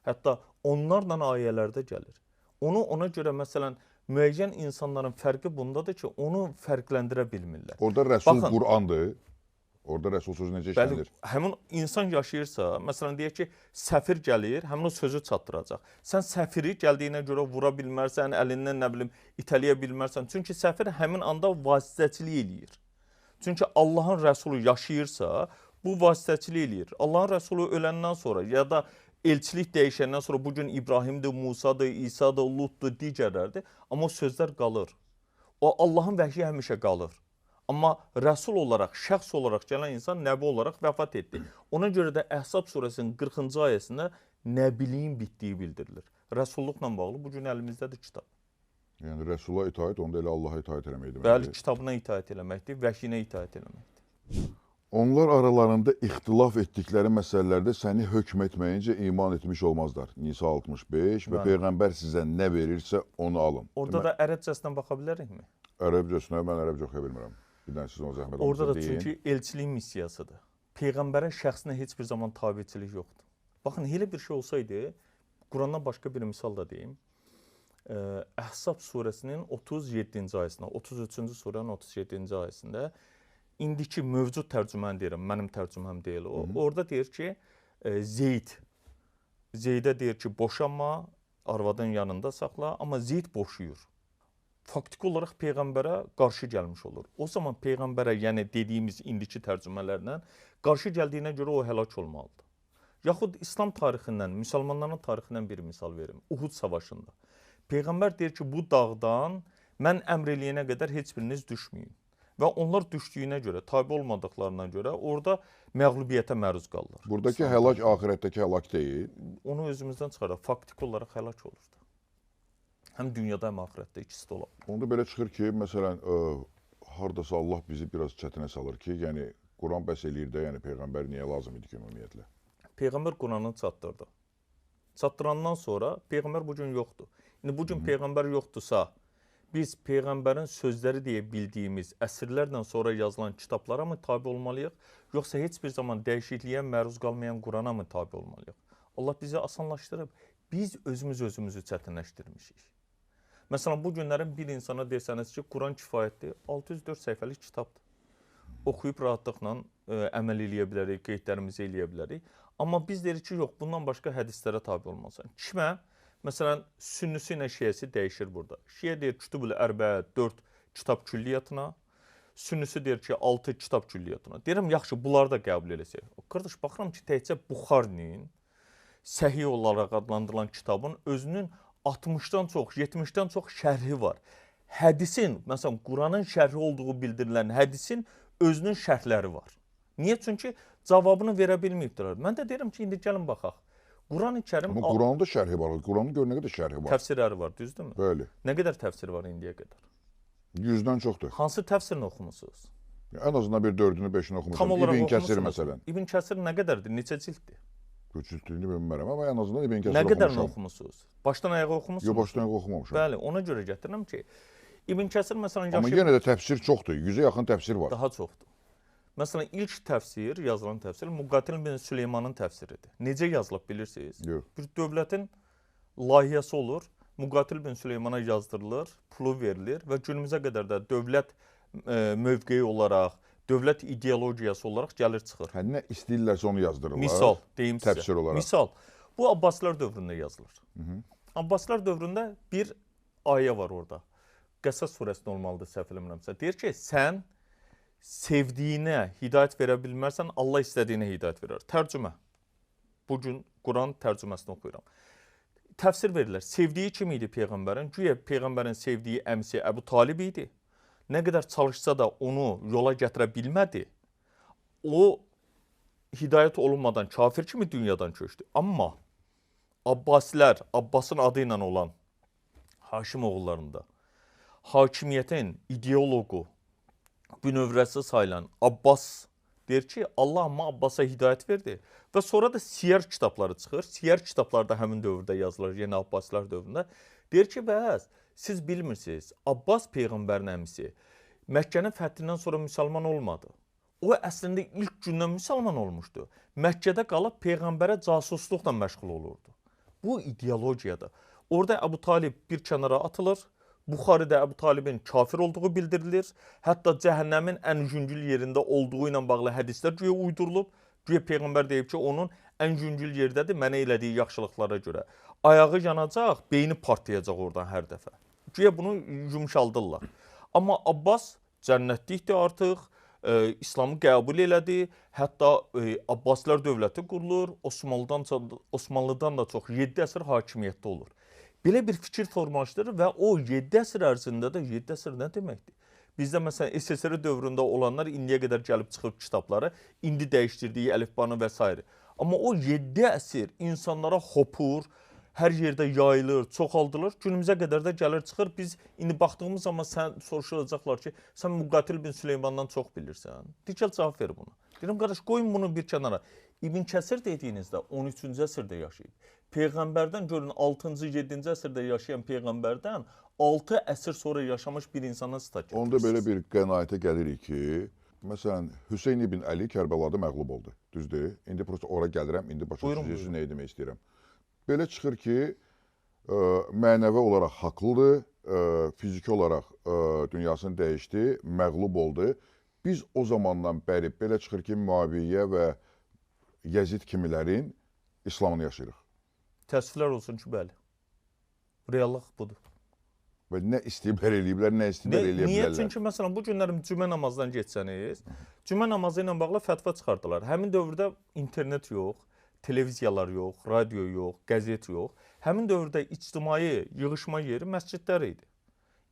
Hətta onlarla ayələrdə gəlir. Onu ona görə məsələn müəyyən insanların fərqi bundadır ki, onu fərqləndirə bilmirlər. Orada Rəsul Qurandır. Orada Rəsul sözü necə işlənir? Bəli, həmin insan yaşayırsa, məsələn deyək ki, səfir gəlir, həmin o sözü çatdıracaq. Sən səfiri gəldiyinə görə vura bilmərsən, əlindən nə bilim itələyə bilmərsən. Çünki səfir həmin anda vasitəçilik eləyir. Çünki Allahın Rəsulu yaşayırsa, bu vasitəçilik eləyir. Allahın Rəsulu öləndən sonra ya da elçilik dəyişəndən sonra bugün İbrahimdir, Musadır, İsadır, Lutdur, digərlərdir. Amma o sözlər qalır. O Allahın vəhyi həmişə qalır. Amma Rəsul olaraq, şəxs olaraq gələn insan nəbi olaraq vəfat etdi. Ona görə də Əhzab surəsinin 40-cı ayəsində nəbiliyin bitdiyi bildirilir. Rəsulluqla bağlı bugün əlimizdədir kitab. Yəni Rəsula itaət, onda elə Allaha itaət eləmək deməkdir. Bəli, kitabına itaət eləməkdir, vəhyinə itaət eləməkdir. Onlar aralarında ixtilaf etdikləri məsələlərdə səni hökm etməyincə iman etmiş olmazlar. Nisa 65 və Peyğəmbər sizə nə verirsə onu alın. Orada da ərəbcəsinə baxa bilərikmi? Ərəbcəsinə mən ərəbcə oxuya bilmirəm. Bir dənə siz ona zəhmət olmasa deyin. Orada da çünki elçilik missiyasıdır. Peyğəmbərə şəxsinə heç bir zaman tabiçilik yoxdur. Baxın, elə bir şey olsaydı, Qurandan başqa bir misal da deyim. Əhzab surəsinin 37-ci ayəsində, 33-cü surənin 37-ci ayəsində indiki mövcud tərcüməni deyirəm, mənim tərcüməm deyil o. Orada deyir ki, Zeydə deyir ki, boşanma, arvadın yanında saxla, amma Zeyd boşuyur. Faktiki olaraq Peyğəmbərə qarşı gəlmiş olur. O zaman Peyğəmbərə, yəni dediyimiz indiki tərcümələrlə qarşı gəldiyinə görə o həlak olmalıdır. Yaxud İslam tarixindən, müsəlmanların tarixindən bir misal verim. Uhud savaşında. Peyğəmbər deyir ki, bu dağdan mən əmr eləyənə qədər heç biriniz düşməyin. Və onlar düşdüyünə görə, tabi olmadıqlarına görə orada məğlubiyyətə məruz qalırlar. Buradakı həlak axirətdəki həlak deyil. Onu özümüzdən çıxaraq, faktiki olaraq həlak olurdu. Həm dünyada, həm axirətdə ikisi də ola bilər. Onda belə çıxır ki, məsələn, haradasa Allah bizi biraz çətinə salır ki, yəni Quran bəs eləyir də, yəni Peyğəmbər niyə lazım idi ki, ümumiyyətlə? Peyğəmbər Quranı çatdırdı. Çatdırandan sonra Peyğəmbər bugün yoxdur. İndi bugün Peyğəmbər yoxdursa, biz Peyğəmbərin sözləri deyə bildiyimiz əsrlərlə sonra yazılan kitablara mı tabi olmalıyıq, yoxsa heç bir zaman dəyişikliyə məruz qalmayan Qurana mı tabi olmalıyıq? Allah bizi asanlaşdırıb, biz özümüz özümüzü çətinləşdirmişik. Məsələn, bu günlərin bir insana desəniz ki, Quran kifayətdir, 604 səhifəlik kitabdır. Oxuyub rahatlıqla əməl eləyə bilərik, qeydlərimizi eləyə bilərik. Amma biz deyirik ki, yox, bundan başqa hədislərə tabi olmalısan. Kimə? Məsələn, sünnüsü ilə şiəsi dəyişir burada. Şiə deyir Kütübül Ərbə 4 kitab külliyyatına, sünnüsü deyir ki, 6 kitab külliyyatına. Deyirəm, yaxşı, bunları da qəbul eləsək. Qardaş, baxıram ki, təkcə Buxarinin səhih olaraq adlandırılan kitabın özünün 60-dan çox, 70-dən çox şərhi var. Hədisin, məsələn, Quranın şərhi olduğu bildirilən hədisin özünün şərhləri var. Niyə? Çünki cavabını verə bilməyibdirlər. Mən də deyirəm ki, indi gəlin baxaq. Quran-ı Kərim... Amma Quranın da şərhi var. Quranın gör nə qədər şərhi var. Təfsirləri var, düzdürmü? Bəli. Nə qədər təfsir var indiyə qədər? 100-dən çoxdur. Hansı təfsirini oxumusunuz? Ən azından bir 4-ünü, 5-ini oxumuşam. İbn Kəsir məsələn. İbn Kəsir nə qədərdir? Neçə cilddir? Cildini bilmirəm, amma ən azından İbn Kəsir oxumuşam. Nə qədərini oxumusunuz? Başdan ayağa oxumusunuz? Yox, başdan ayağa oxumamışam. Bəli, ona görə gətirirəm ki, İbn Kəsir məsələn yaşayıb... Amma yenə də təfsir çoxdur, 100-ə yaxın təfsir var. Daha çoxdur. Məsələn, ilk təfsir, yazılan təfsir Müqatil bin Süleymanın təfsiridir. Necə yazılıb bilirsiniz? Yox. Bir dövlətin layihəsi olur, Müqatil bin Süleymana yazdırılır, pulu verilir və günümüzə qədər də dövlət mövqeyi olaraq, dövlət ideologiyası olaraq gəlir çıxır. Hə, nə istəyirlərsə onu yazdırırlar. Misal, deyim sizə. Təfsir olaraq. Misal, bu Abbasilər dövründə yazılır. Abbasilər dövründə bir ayə var orada. Qəsəs surəsində olmalıdır, səhv eləmirəmsə. Deyir ki, sən sevdiyinə hidayət verə bilmərsən, Allah istədiyinə hidayət verər. Tərcümə. Bugün Quran tərcüməsini oxuyuram. Təfsir verirlər. Sevdiyi kim idi Peyğəmbərin? Güya Peyğəmbərin sevdiyi əmsi Əbu Talib idi. Nə qədər çalışsa da onu yola gətirə bilmədi. O, hidayət olunmadan kafir kimi dünyadan köçdü. Amma Abbasilər, Abbasın adı ilə olan Haşim oğullarında hakimiyyətin ideoloqu, bünövrəsi sayılan Abbas deyir ki, Allah amma Abbasa hidayət verdi. Və sonra da siyər kitabları çıxır. Siyər kitabları da həmin dövrdə yazılır, yenə Abbasilər dövründə. Deyir ki, bəs siz bilmirsiniz, Abbas Peyğəmbərin əmisi Məkkənin fəthindən sonra müsəlman olmadı. O əslində ilk gündən müsəlman olmuşdu. Məkkədə qalıb Peyğəmbərə casusluqla məşğul olurdu. Bu ideologiyadır. Orada Əbu Talib bir kənara atılır. Buxaridə Əbu Talibin kafir olduğu bildirilir. Hətta cəhənnəmin ən yüngül yerində olduğu ilə bağlı hədislər güya uydurulub. Güya Peyğəmbər deyib ki, onun ən yüngül yerdədir mənə elədiyi yaxşılıqlara görə. Ayağı yanacaq, beyni partlayacaq oradan hər dəfə. Güya bunu yumşaldırlar. Amma Abbas cənnətlikdir artıq, İslamı qəbul elədi. Hətta Abbasilər dövləti qurulur, Osmanlıdan da çox 7 əsr hakimiyyətdə olur. Belə bir fikir formalaşdırır və o 7 əsr ərzində də 7 əsr nə deməkdir? Bizdə məsələn SSR dövründə olanlar indiyə qədər gəlib çıxıb kitabları, indi dəyişdirdiyi əlifbanı və s. Amma o 7 əsr insanlara hopur, hər yerdə yayılır, çoxaldılır. Günümüzə qədər də gəlir çıxır. Biz indi baxdığımız zaman sən soruşulacaqlar ki, sən Müqatil bin Süleymandan çox bilirsən. Digəl cavab ver buna. Deyirəm, qardaş, qoyun bunu bir kənara. İbn Kəsir dediyinizdə 13-cü əsrdə yaşayıb. Peyğəmbərdən görün 6-cı, 7-ci əsrdə yaşayan Peyğəmbərdən 6 əsr sonra yaşamış bir insana sitat getirirsiniz. Onda belə bir qənaətə gəlirik ki, məsələn, Hüseyn ibn Əli Kərbəlada məğlub oldu. Düzdür? İndi prosta ora gəlirəm, indi başa düşürsünüz, nə demək istəyirəm. Belə çıxır ki, mənəvi olaraq haqlıdır, fiziki olaraq dünyasını dəyişdi, məğlub oldu. Biz o zamandan bəri belə çıxır ki, Müaviyyə və Yəzid kimilərin İslamını yaşayırıq. Təəssüflər olsun ki, bəli. Reallıq budur. Və nə istəyiblər eləyiblər, nə istəyiblər eləyə bilərlər. Niyə? Çünki məsələn, bu günlərim cümə namazdan geçsəniz, cümə namazı ilə bağlı fətva çıxardılar. Həmin dövrdə internet yox, televiziyalar yox, radio yox, qəzet yox. Həmin dövrdə ictimai yığışma yeri məscidlər idi.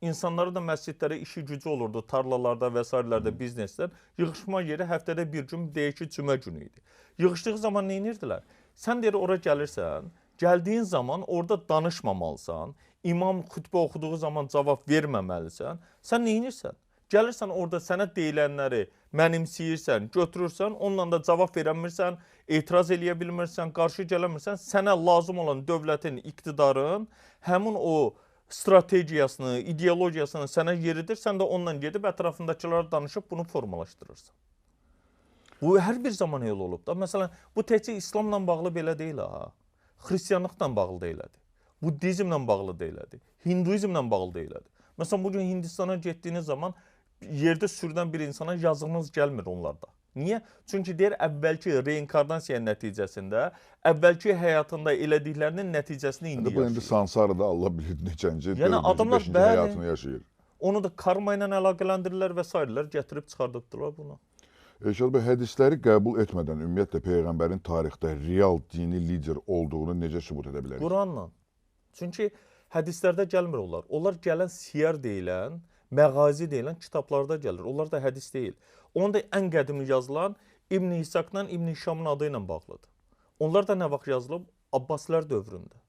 İnsanların da məscidlərə işi gücü olurdu, tarlalarda və s. bizneslər. Yığışma yeri həftədə bir gün, deyək ki, cümə günü idi. Yığışdığı zaman nə edirdilər? Sən deyir, ora gəlirsən, gəldiyin zaman orada danışmamalısan, imam xütbə oxuduğu zaman cavab verməməlisən. Sən nə edirsən? Gəlirsən orada sənə deyilənləri mənimsəyirsən, götürürsən, onunla da cavab verəmirsən, etiraz eləyə bilmirsən, qarşı gələmirsən. Sənə lazım olan dövlətin, iqtidarın həmin o strategiyasını, ideologiyasını sənə yeridir, sən də onunla gedib ətrafındakılara danışıb bunu formalaşdırırsan. Bu hər bir zaman elə olub da. Məsələn, bu təkcə İslamla bağlı belə deyil ha. Xristianlıqla bağlı da elədir. Buddizmlə bağlı da elədir. Hinduizmlə bağlı da elədir. Məsələn, bugün Hindistana getdiyiniz zaman yerdə sürünən bir insana yazığınız gəlmir onlarda. Niyə? Çünki deyir, əvvəlki reinkarnasiya nəticəsində, əvvəlki həyatında elədiklərinin nəticəsini indi yaşayır. Bu indi Sansarada Allah bilir neçənci, yəni, adamlar, 5-ci həyatını yaşayır. Onu da karma ilə əlaqələndirirlər və s. gətirib çıxardıbdılar bunu. Elşad bəy, hədisləri qəbul etmədən ümumiyyətlə Peyğəmbərin tarixdə real dini lider olduğunu necə sübut edə bilərik? Quranla. Çünki hədislərdə gəlmir onlar. Onlar gələn siyər deyilən, məğazi deyilən kitablarda gəlir. Onlar da hədis deyil. Onun da ən qədimi yazılan İbn İsaqla İbn Hişamın adı ilə bağlıdır. Onlar da nə vaxt yazılıb? Abbasilər dövründə.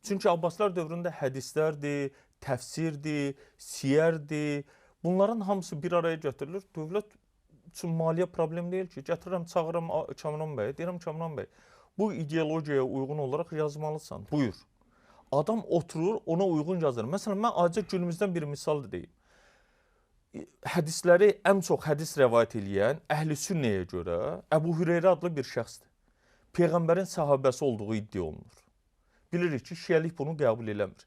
Çünki Abbasilər dövründə hədislərdir, təfsirdir, siyərdir. Bunların hamısı bir araya gətirilir. Dövlət üçün maliyyə problem deyil ki. Gətirirəm, çağıram Kamran bəyə, deyirəm Kamran bəy, bu ideologiyaya uyğun olaraq yazmalısan, buyur. Adam oturur, ona uyğun yazır. Məsələn, mən acı günümüzdən bir misal da deyim. Hədisləri ən çox hədis rəvayət eləyən Əhl-i Sünnəyə görə Əbu Hüreyrə adlı bir şəxsdir. Peyğəmbərin səhabəsi olduğu iddia olunur. Bilirik ki, şiəlik bunu qəbul eləmir.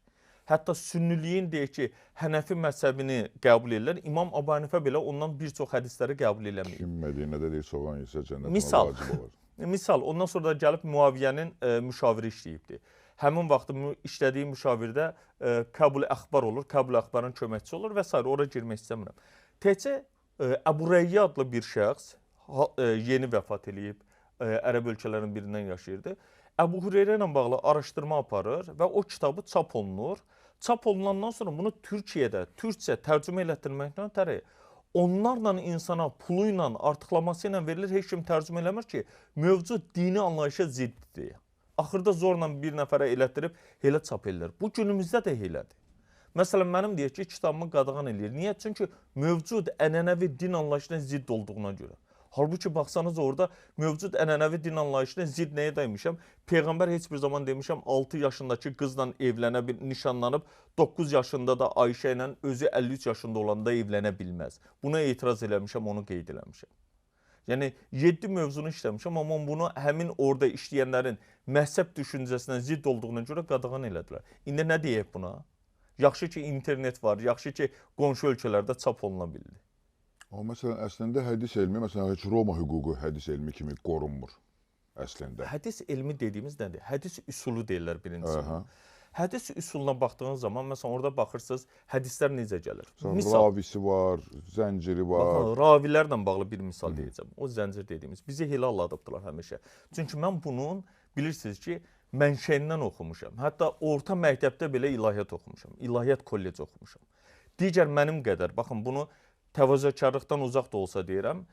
Hətta sünniliyin deyək ki, Hənəfi məzhəbini qəbul edirlər. İmam Əbu Hənifə belə ondan bir çox hədisləri qəbul eləmir. Kim Mədinədə deyir, soğan yesə cənnət ona vacib olar. Misal, ondan sonra da gəlib Müaviyyənin müşaviri işləyibdir. Həmin vaxtı işlədiyi müşavirdə Kəbul Əxbar olur, Kəbul Əxbarın köməkçisi olur və s. Ora girmək istəmirəm. Təkcə Əbu Rəyyə adlı bir şəxs yeni vəfat eləyib, Ərəb ölkələrinin birindən yaşayırdı. Əbu Hüreyrə ilə bağlı araşdırma aparır və o kitabı çap olunur. Çap olunandan sonra bunu Türkiyədə türkcə tərcümə elətdirməkdən ötəri onlarla insana pulu ilə, artıqlaması ilə verilir, heç kim tərcümə eləmir ki, mövcud dini anlayışa ziddir. Axırda zorla bir nəfərə elətdirib elə çap edilir. Bu günümüzdə də elədir. Məsələn, mənim deyək ki, kitabımı qadağan eləyir. Niyə? Çünki mövcud ənənəvi din anlayışına zidd olduğuna görə. Halbuki baxsanız orada mövcud ənənəvi din anlayışına zidd nəyə demişəm? Peyğəmbər heç bir zaman demişəm 6 yaşındakı qızla evlənə bir nişanlanıb 9 yaşında da Ayşə ilə özü 53 yaşında olanda evlənə bilməz. Buna etiraz eləmişəm, onu qeyd eləmişəm. Yəni 7 mövzunu işləmişəm, amma bunu həmin orada işləyənlərin məzhəb düşüncəsinə zidd olduğuna görə qadağan elədilər. İndi nə deyək buna? Yaxşı ki, internet var, yaxşı ki, qonşu ölkələrdə çap oluna bildi. Amma məsələn, əslində hədis elmi, məsələn, heç Roma hüququ hədis elmi kimi qorunmur əslində. Hədis elmi dediyimiz nədir? Hədis üsulu deyirlər birincisi. Hədis üsuluna baxdığınız zaman, məsələn, orada baxırsınız, hədislər necə gəlir? Misal, ravisi var, zənciri var. Baxın, ravilərlə bağlı bir misal deyəcəm. O zəncir dediyimiz, bizi elə aldadıbdılar həmişə. Çünki mən bunun, bilirsiniz ki, mənşəyindən oxumuşam. Hətta orta məktəbdə belə ilahiyyat oxumuşam. İlahiyyat kolleci oxumuşam. Digər mənim qədər, baxın, bunu təvazökarlıqdan uzaq da olsa deyirəm,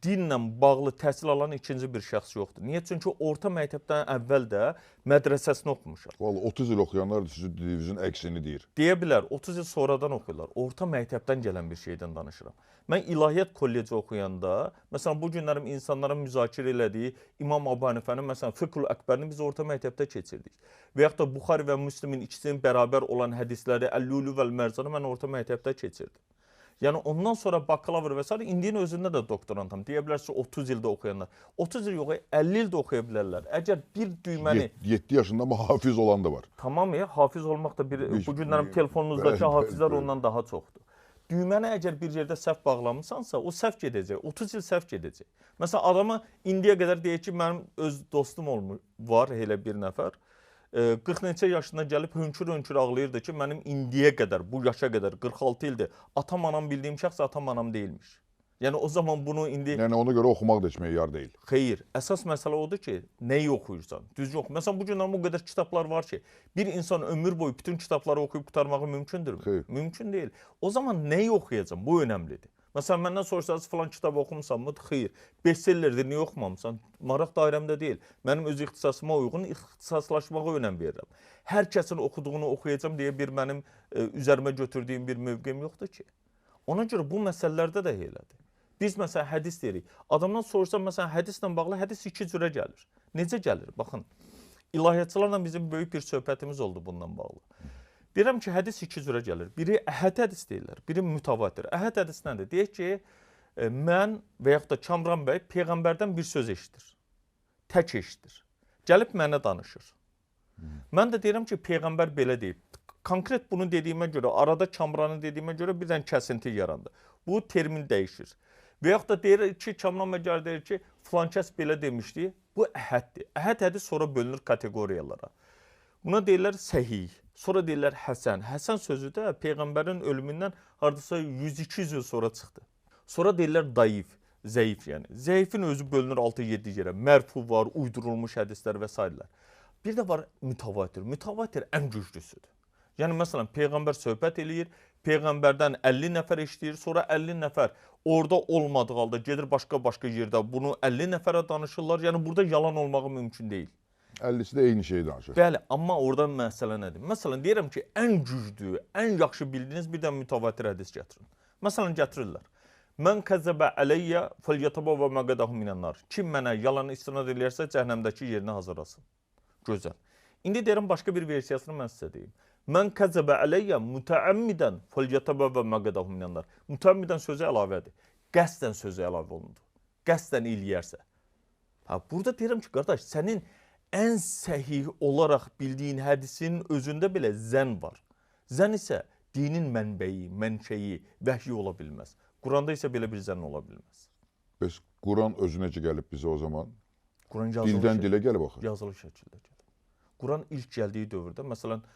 dinlə bağlı təhsil alan ikinci bir şəxs yoxdur. Niyə? Çünki orta məktəbdən əvvəl də mədrəsəsini oxumuşam. Vallahi 30 il oxuyanlar sizin dediyinizin əksini deyir. Deyə bilər, 30 il sonradan oxuyurlar. Orta məktəbdən gələn bir şeydən danışıram. Mən ilahiyyat kolleci oxuyanda, məsələn, bu günlərim insanların müzakirə elədiyi İmam Əbu Hənifənin, məsələn, Fiqhül Əkbərini biz orta məktəbdə keçirdik. Və yaxud da Buxari və Müslimin ikisinin bərabər olan hədisləri Əl-Lülü vəl-Mərzanı mən orta məktəbdə keçirdim. Yəni ondan sonra bakalavr və s. indinin özündə də doktorantam. Deyə bilərsiniz 30 ildə oxuyanlar. 30 il yox, 50 ildə oxuya bilərlər. Əgər bir düyməni 7 yaşında mı hafiz olan da var. Tamam ya, hafiz olmaq da bir bu günlərim telefonunuzdakı hafizlər ondan daha çoxdur. Düyməni əgər bir yerdə səhv bağlamısansa, o səhv gedəcək. 30 il səhv gedəcək. Məsələn, adamı indiyə qədər deyir ki, mənim öz dostum olmuş var elə bir nəfər. 40 neçə yaşına gəlib hönkür-hönkür ağlayırdı ki, mənim indiyə qədər, bu yaşa qədər, 46 ildir, atam anam bildiyim şəxs atam anam deyilmiş. Yəni o zaman bunu indi... Yəni ona görə oxumaq da heç meyar deyil. Xeyr, əsas məsələ odur ki, nəyi oxuyursan, düzgün oxu. Məsələn, bu günlər bu qədər kitablar var ki, bir insan ömür boyu bütün kitabları oxuyub qurtarmağı mümkündürmü? Xeyr. Mümkün deyil. O zaman nəyi oxuyacam? Bu önəmlidir. Məsələn, məndən soruşsanız filan kitab oxumusanmı? Xeyr. Bestsellerdir, niyə oxumamısan? Maraq dairəmdə deyil. Mənim öz ixtisasıma uyğun ixtisaslaşmağa önəm verirəm. Hər kəsin oxuduğunu oxuyacam deyə bir mənim üzərimə götürdüyüm bir mövqeyim yoxdur ki. Ona görə bu məsələlərdə də elədir. Biz məsələn hədis deyirik. Adamdan soruşsam məsələn hədislə bağlı hədis iki cürə gəlir. Necə gəlir? Baxın, ilahiyyatçılarla bizim böyük bir söhbətimiz oldu bundan bağlı. Deyirəm ki, hədis iki cürə gəlir. Biri əhəd hədis deyirlər, biri mütəvatir. Əhəd hədis nədir? Deyək ki, mən və yaxud da Kamran bəy Peyğəmbərdən bir söz eşidir. Tək eşidir. Gəlib mənə danışır. Mən də deyirəm ki, Peyğəmbər belə deyib. Konkret bunu dediyimə görə, arada Kamranı dediyimə görə birdən kəsinti yarandı. Bu termin dəyişir. Və yaxud da deyir ki, Kamran bəy gəlir deyir ki, filan kəs belə demişdi. Bu əhəddir. Əhəd hədis sonra bölünür kateqoriyalara. Buna deyirlər səhih. Sonra deyirlər Həsən. Həsən sözü də Peyğəmbərin ölümündən hardasa 100-200 il sonra çıxdı. Sonra deyirlər daif, zəif yəni. Zəifin özü bölünür 6-7 yerə. Mərfu var, uydurulmuş hədislər və s. Bir də var mütəvatir. Mütəvatir ən güclüsüdür. Yəni məsələn Peyğəmbər söhbət eləyir, Peyğəmbərdən 50 nəfər eşidir, sonra 50 nəfər orada olmadığı halda gedir başqa-başqa yerdə bunu 50 nəfərə danışırlar. Yəni burada yalan olmağı mümkün deyil. 50-si də eyni şeyi danışır. Bəli, amma orada məsələ nədir? Məsələn, deyirəm ki, ən güclü, ən yaxşı bildiyiniz bir də mütəvatir hədis gətirin. Məsələn, gətirirlər. Mən kəzzəbə əleyyə fəlyətabavva məqadahu minənnar. Kim mənə yalan istinad eləyərsə, cəhənnəmdəki yerini hazırlasın. Gözəl. İndi deyirəm başqa bir versiyasını mən sizə deyim. Mən kəzəbə əleyyə mütəəmmidən fəlyətəbəvvə məqədahu minənlər. Mütəəmmidən sözü əlavədir. Qəsdən sözü əlavə olundu. Qəsdən eləyərsə. Ha, burada deyirəm ki, qardaş, sənin ən səhih olaraq bildiyin hədisin özündə belə zən var. Zən isə dinin mənbəyi, mənşəyi, vəhyi ola bilməz. Quranda isə belə bir zənn ola bilməz. Bəs Quran özü necə gəlib bizə o zaman? Quran yazılı dildən dilə gəlib axı. Yazılı şəkildə gəlib. Quran ilk gəldiyi dövrdə, məsələn,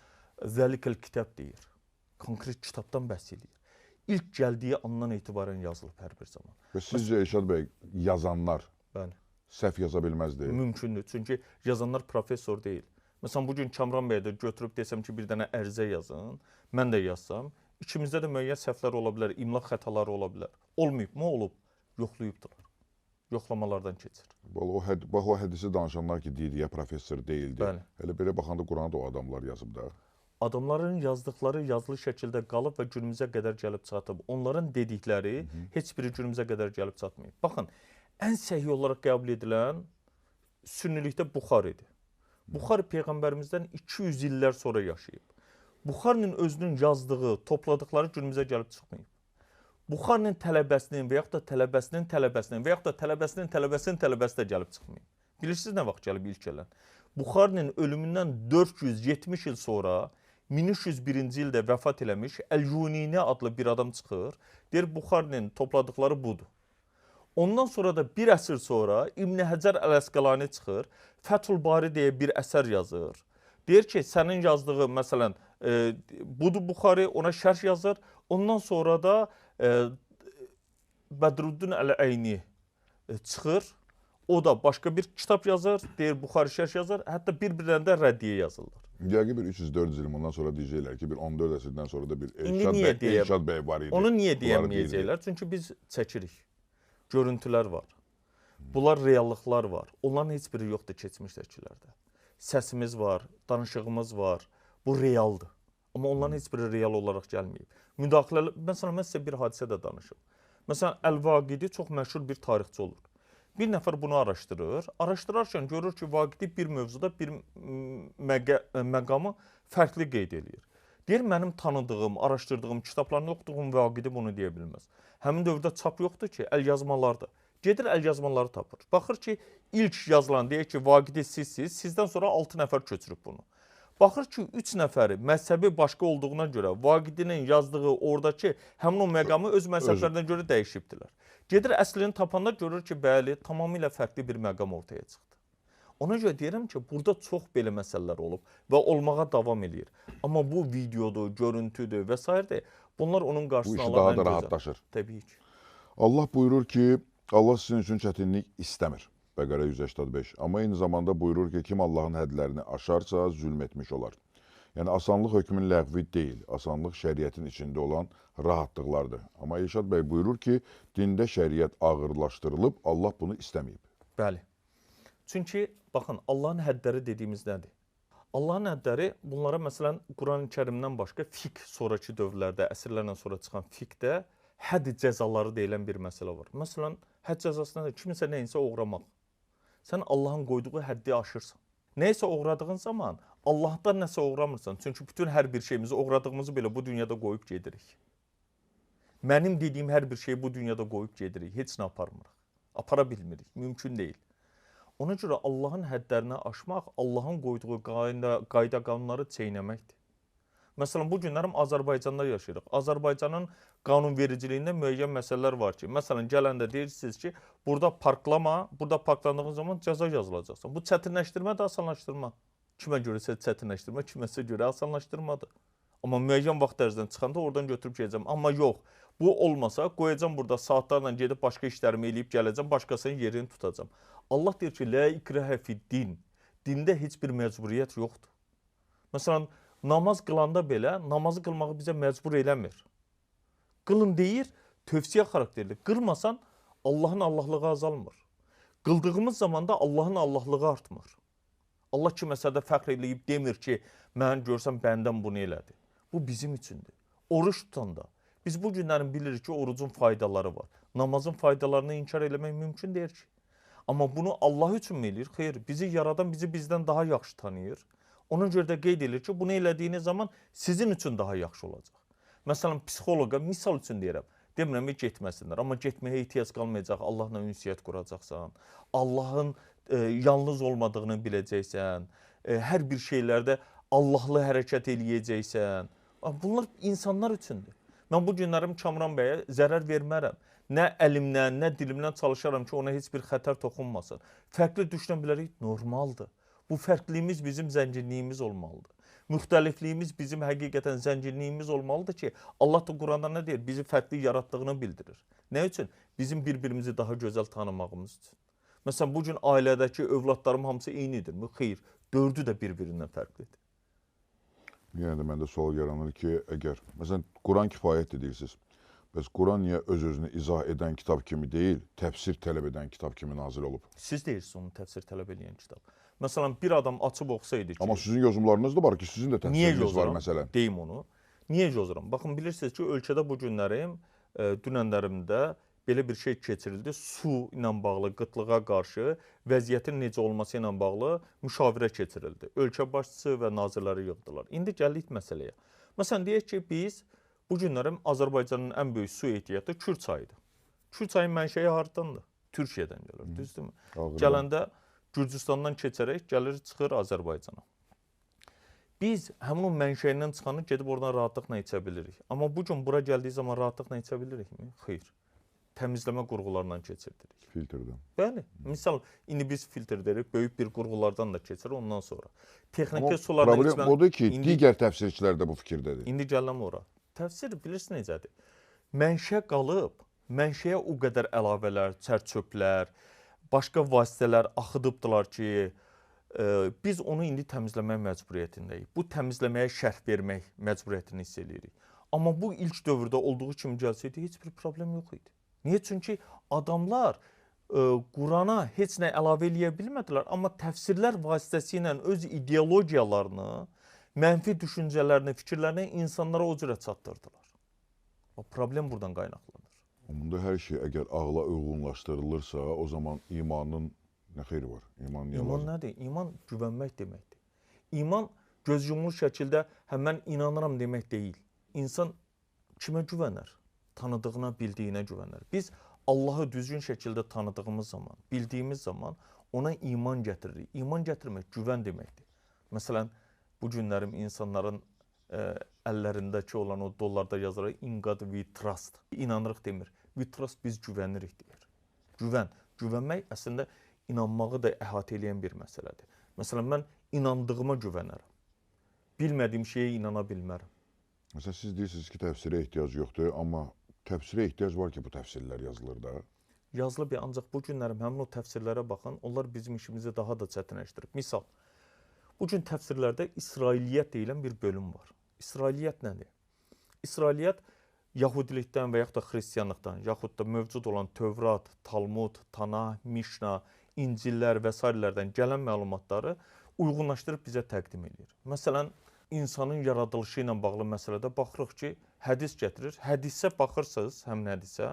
Zəlikəl kitab deyir. Konkret kitabdan bəhs eləyir. İlk gəldiyi andan etibarən yazılıb hər bir zaman. Və sizcə Elşad bəy, yazanlar bəli, səhv yaza bilməzdi? Mümkündür. Çünki yazanlar professor deyil. Məsələn, bugün Kamran bəyə də götürüb desəm ki, bir dənə ərizə yazın, mən də yazsam, ikimizdə də müəyyən səhvlər ola bilər, imla xətaları ola bilər. Olmayıb mı? Olub. Yoxlayıbdılar. Yoxlamalardan keçir. Bax o hədisi danışanlar ki, deyir, ya professor deyildi. Bəli. Elə belə baxanda Quranı da o adamlar yazıb da. Adamların yazdıqları yazılı şəkildə qalıb və günümüzə qədər gəlib çatıb. Onların dedikləri heç biri günümüzə qədər gəlib çatmayıb. Baxın, ən səhih olaraq qəbul edilən sünnilikdə Buxaridir. Buxari Peyğəmbərimizdən 200 illər sonra yaşayıb. Buxarinin özünün yazdığı, topladıqları günümüzə gəlib çıxmayıb. Buxarinin tələbəsinin və yaxud da tələbəsinin tələbəsinin və yaxud da tələbəsinin tələbəsinin tələbəsi də gəlib çıxmayıb. Bilirsiniz nə vaxt gəlib ilk gələn? Buxarinin ölümündən 470 il sonra 1301-ci ildə vəfat eləmiş Əl-Yunini adlı bir adam çıxır. Deyir, Buxarinin topladıqları budur. Ondan sonra da bir əsr sonra İbn Həcər Əl-Əsqalani çıxır. Fəthül Bari deyə bir əsər yazır. Deyir ki, sənin yazdığı, məsələn, budur Buxari, ona şərh yazır. Ondan sonra da Bədrüddin Əl-Əyni çıxır. O da başqa bir kitab yazır, deyir Buxari şərh yazır. Hətta bir-birlərində də rəddiyə yazırlar. Yəqin bir 300-400 il bundan sonra deyəcəklər ki, bir 14 əsrdən sonra da bir Elşad bəy var idi. Onu niyə deyəməyəcəklər? Çünki biz çəkirik. Görüntülər var. Bunlar reallıqlar var. Onların heç biri yoxdur keçmiş şəkillərdə. Səsimiz var, danışığımız var. Bu realdır. Amma onların heç biri real olaraq gəlməyib. Müdaxilə, məsələn, mən sizə bir hadisə də danışım. Məsələn, Əl-Vaqidi çox məşhur bir tarixçi olur. Bir nəfər bunu araşdırır. Araşdırarkən görür ki, Vaqidi bir mövzuda bir məqamı fərqli qeyd eləyir. Deyir, mənim tanıdığım, araşdırdığım, kitablarını oxuduğum Vaqidi bunu deyə bilməz. Həmin dövrdə çap yoxdur ki, əlyazmalardır. Gedir, əlyazmaları tapır. Baxır ki, ilk yazılan deyir ki, Vaqidi sizsiz, sizdən sonra 6 nəfər köçürüb bunu. Baxır ki, 3 nəfəri məzhəbi başqa olduğuna görə Vaqidinin yazdığı oradakı həmin o məqamı öz məzhəblərinə görə dəyişibdilər. Gedir, əslini tapanda görür ki, bəli, tamamilə fərqli bir məqam ortaya çıxdı. Ona görə deyirəm ki, burada çox belə məsələlər olub və olmağa davam eləyir. Amma bu videodur, görüntüdür və s. Bunlar onun qarşısını alan ən gözəl. Bu işi daha da rahatlaşır. Təbii ki. Allah buyurur ki, Allah sizin üçün çətinlik istəmir. Bəqərə 185. Amma eyni zamanda buyurur ki, kim Allahın hədlərini aşarsa, zülm etmiş olar. Yəni, asanlıq hökmün ləğvi deyil, asanlıq şəriətin içində olan rahatlıqlardır. Amma Elşad bəy buyurur ki, dində şəriət ağırlaşdırılıb, Allah bunu istəməyib. Bəli. Çünki, baxın, Allahın hədləri dediyimiz nədir? Allahın hədləri, bunlara məsələn, Quran-ı Kərimdən başqa fiqh sonraki dövrlərdə, əsrlərlə sonra çıxan fiqhdə hədd cəzaları deyilən bir məsələ var. Məsələn, hədd cəzası nədir? Kiminsə nəyinsə oğramaq. Sən Allahın qoyduğu həddi aşırsan. Nəysə oğradığın zaman Allahdan nəsə oğramırsan. Çünki bütün hər bir şeyimizi oğradığımızı belə bu dünyada qoyub gedirik. Mənim dediyim hər bir şeyi bu dünyada qoyub gedirik. Heç nə aparmırıq. Apara bilmirik. Mümkün deyil. Ona görə Allahın hədlərini aşmaq, Allahın qoyduğu qayda qanunları çeynəməkdir. Məsələn, bu günlərim Azərbaycanda yaşayırıq. Azərbaycanın qanunvericiliyində müəyyən məsələlər var ki, məsələn, gələndə deyirsiniz ki, burada parklama, burada parklandığın zaman cəza yazılacaqsan. Bu çətinləşdirmə də asanlaşdırma. Kimə görəsə çətinləşdirmə, kiməsə görə asanlaşdırmadır. Amma müəyyən vaxt ərzində çıxanda oradan götürüb gedəcəm. Amma yox, bu olmasa qoyacam burada saatlarla gedib başqa işlərimi eləyib gələcəm, başqasının yerini tutacam. Allah deyir ki, Lə ikrəhə fid-din. Dində heç bir məcburiyyət yoxdur. Məsələn, namaz qılanda belə namazı qılmağı bizə məcbur eləmir. Qılın deyir, tövsiyə xarakterli. Qılmasan Allahın Allahlığı azalmır. Qıldığımız zaman da Allahın Allahlığı artmır. Allah kiməsə də fəxr eləyib demir ki, mən görsəm bəndən bunu elədi. Bu bizim üçündür. Oruç tutanda biz bu günlərin bilirik ki, orucun faydaları var. Namazın faydalarını inkar eləmək mümkün deyil ki. Amma bunu Allah üçün mü eləyir? Xeyr, bizi yaradan bizi bizdən daha yaxşı tanıyır. Ona görə də qeyd edilir ki, bunu elədiyiniz zaman sizin üçün daha yaxşı olacaq. Məsələn, psixoloqa misal üçün deyirəm. Demirəm ki, getməsinlər, amma getməyə ehtiyac qalmayacaq. Allahla ünsiyyət quracaqsan. Allahın yalnız olmadığını biləcəksən. Hər bir şeylərdə Allahlı hərəkət eləyəcəksən. Bunlar insanlar üçündür. Mən bu günlərim Kamran bəyə zərər vermərəm. Nə əlimdən, nə dilimdən çalışaram ki, ona heç bir xətər toxunmasın. Fərqli düşünə bilərik, normaldır. Bu fərqliyimiz bizim zənginliyimiz olmalıdır. Müxtəlifliyimiz bizim həqiqətən zənginliyimiz olmalıdır ki, Allah da Quranda nə deyir? Bizi fərqli yaratdığını bildirir. Nə üçün? Bizim bir-birimizi daha gözəl tanımağımız üçün. Məsələn, bu gün ailədəki övladlarım hamısı eynidirmi? Xeyr, dördü də bir-birindən fərqlidir. Yenə də məndə sual yaranır ki, əgər, məsələn, Quran kifayətdir deyirsiniz. Bəs Quran niyə öz-özünü izah edən kitab kimi deyil, təfsir tələb edən kitab kimi nazil olub? Siz deyirsiniz onu təfsir tələb edən kitab. Məsələn, bir adam açıb oxusaydı ki... Amma sizin yazımlarınız da var ki, sizin də təfsiriniz var məsələn. Deyim onu. Niyə yozuram? Baxın, bilirsiniz ki, ölkədə bu günlərim, dünənlərimdə belə bir şey keçirildi. Su ilə bağlı, qıtlığa qarşı vəziyyətin necə olması ilə bağlı müşavirə keçirildi. Ölkə başçısı və nazirləri yığdılar. İndi gəldik məsələyə. Məsələn, deyək ki, biz bu günlərim Azərbaycanın ən böyük su ehtiyatı Kür çayıdır. Kür çayın mənşəyi hardandır? Türkiyədən gəlir, düzdürmü? Gələndə Gürcüstandan keçərək gəlir, çıxır Azərbaycana. Biz həmin o mənşəyindən çıxanı gedib oradan rahatlıqla içə bilirik. Amma bu gün bura gəldiyi zaman rahatlıqla içə bilirikmi? Xeyr. Təmizləmə qurğularından keçirdirik. Filtrdən. Bəli. Misal, indi biz filtr deyirik, böyük bir qurğulardan da keçir ondan sonra. Texniki sulardan içmə... Problem odur ki, digər təfsirçilər də bu fikirdədir. İndi gələm ora. Təfsir bilirsin necədir? Mənşə qalıb, mənşəyə o qədər əlavələr, çər-çöplər, başqa vasitələr axıdıbdılar ki, biz onu indi təmizləmək məcburiyyətindəyik. Bu təmizləməyə şərh vermək məcburiyyətini hiss eləyirik. Amma bu ilk dövrdə olduğu kimi gəlsəydi, heç bir problem yox idi. Niyə? Çünki adamlar Qurana heç nə əlavə eləyə bilmədilər, amma təfsirlər vasitəsilə öz ideologiyalarını, mənfi düşüncələrini, fikirlərini insanlara o cürə çatdırdılar. O problem buradan qaynaqlanır. Bunda hər şey əgər ağla uyğunlaşdırılırsa, o zaman imanın nə xeyri var? İman niyə lazım? İman nədir? İman güvənmək deməkdir. İman göz yumulu şəkildə mən inanıram demək deyil. İnsan kimə güvənər? Tanıdığına, bildiyinə güvənər. Biz Allahı düzgün şəkildə tanıdığımız zaman, bildiyimiz zaman ona iman gətiririk. İman gətirmək güvən deməkdir. Məsələn, bu günlərim insanların əllərindəki olan o dollarda yazılır In God we trust. İnanırıq demir. We trust, biz güvənirik deyir. Güvən. Güvənmək əslində inanmağı da əhatə eləyən bir məsələdir. Məsələn, mən inandığıma güvənərəm. Bilmədiyim şeyə inana bilmərəm. Məsələn, siz deyirsiniz ki, təfsirə ehtiyac yoxdur, amma təfsirə ehtiyac var ki, bu təfsirlər yazılır da. Yazılıb, ancaq bu günlərim həmin o təfsirlərə baxın, onlar bizim işimizi daha da çətinləşdirib. Misal, bu gün təfsirlərdə İsrailiyyət deyilən bir bölüm var. İsrailiyyət nədir? İsrailiyyət Yahudilikdən və yaxud da Xristianlıqdan, yaxud da mövcud olan Tövrat, Talmud, Tanah, Mişna, İncillər və sairələrdən gələn məlumatları uyğunlaşdırıb bizə təqdim edir. Məsələn, insanın yaradılışı ilə bağlı məsələdə baxırıq ki, hədis gətirir. Hədisə baxırsınız, həmin hədisə,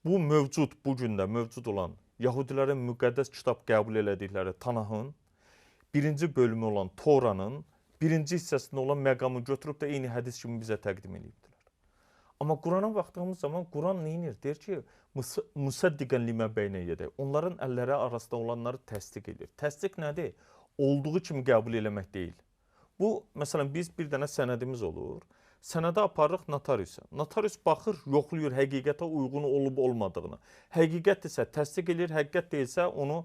bu mövcud, bu gündə mövcud olan Yahudilərin müqəddəs kitab qəbul elədikləri Tanahın birinci bölümü olan Toranın birinci hissəsində olan məqamı götürüb də eyni hədis kimi bizə təqdim edibdilər. Amma Qurana baxdığımız zaman Quran nə edir? Deyir ki, müsəddiqən limə beynə yedək. Onların əlləri arasında olanları təsdiq edir. Təsdiq nədir? Olduğu kimi qəbul eləmək deyil. Bu, məsələn, biz bir dənə sənədimiz olur. Sənədə aparırıq notariusa. Notarius baxır, yoxlayır həqiqətə uyğun olub olmadığını. Həqiqət isə təsdiq edir, həqiqət deyilsə onu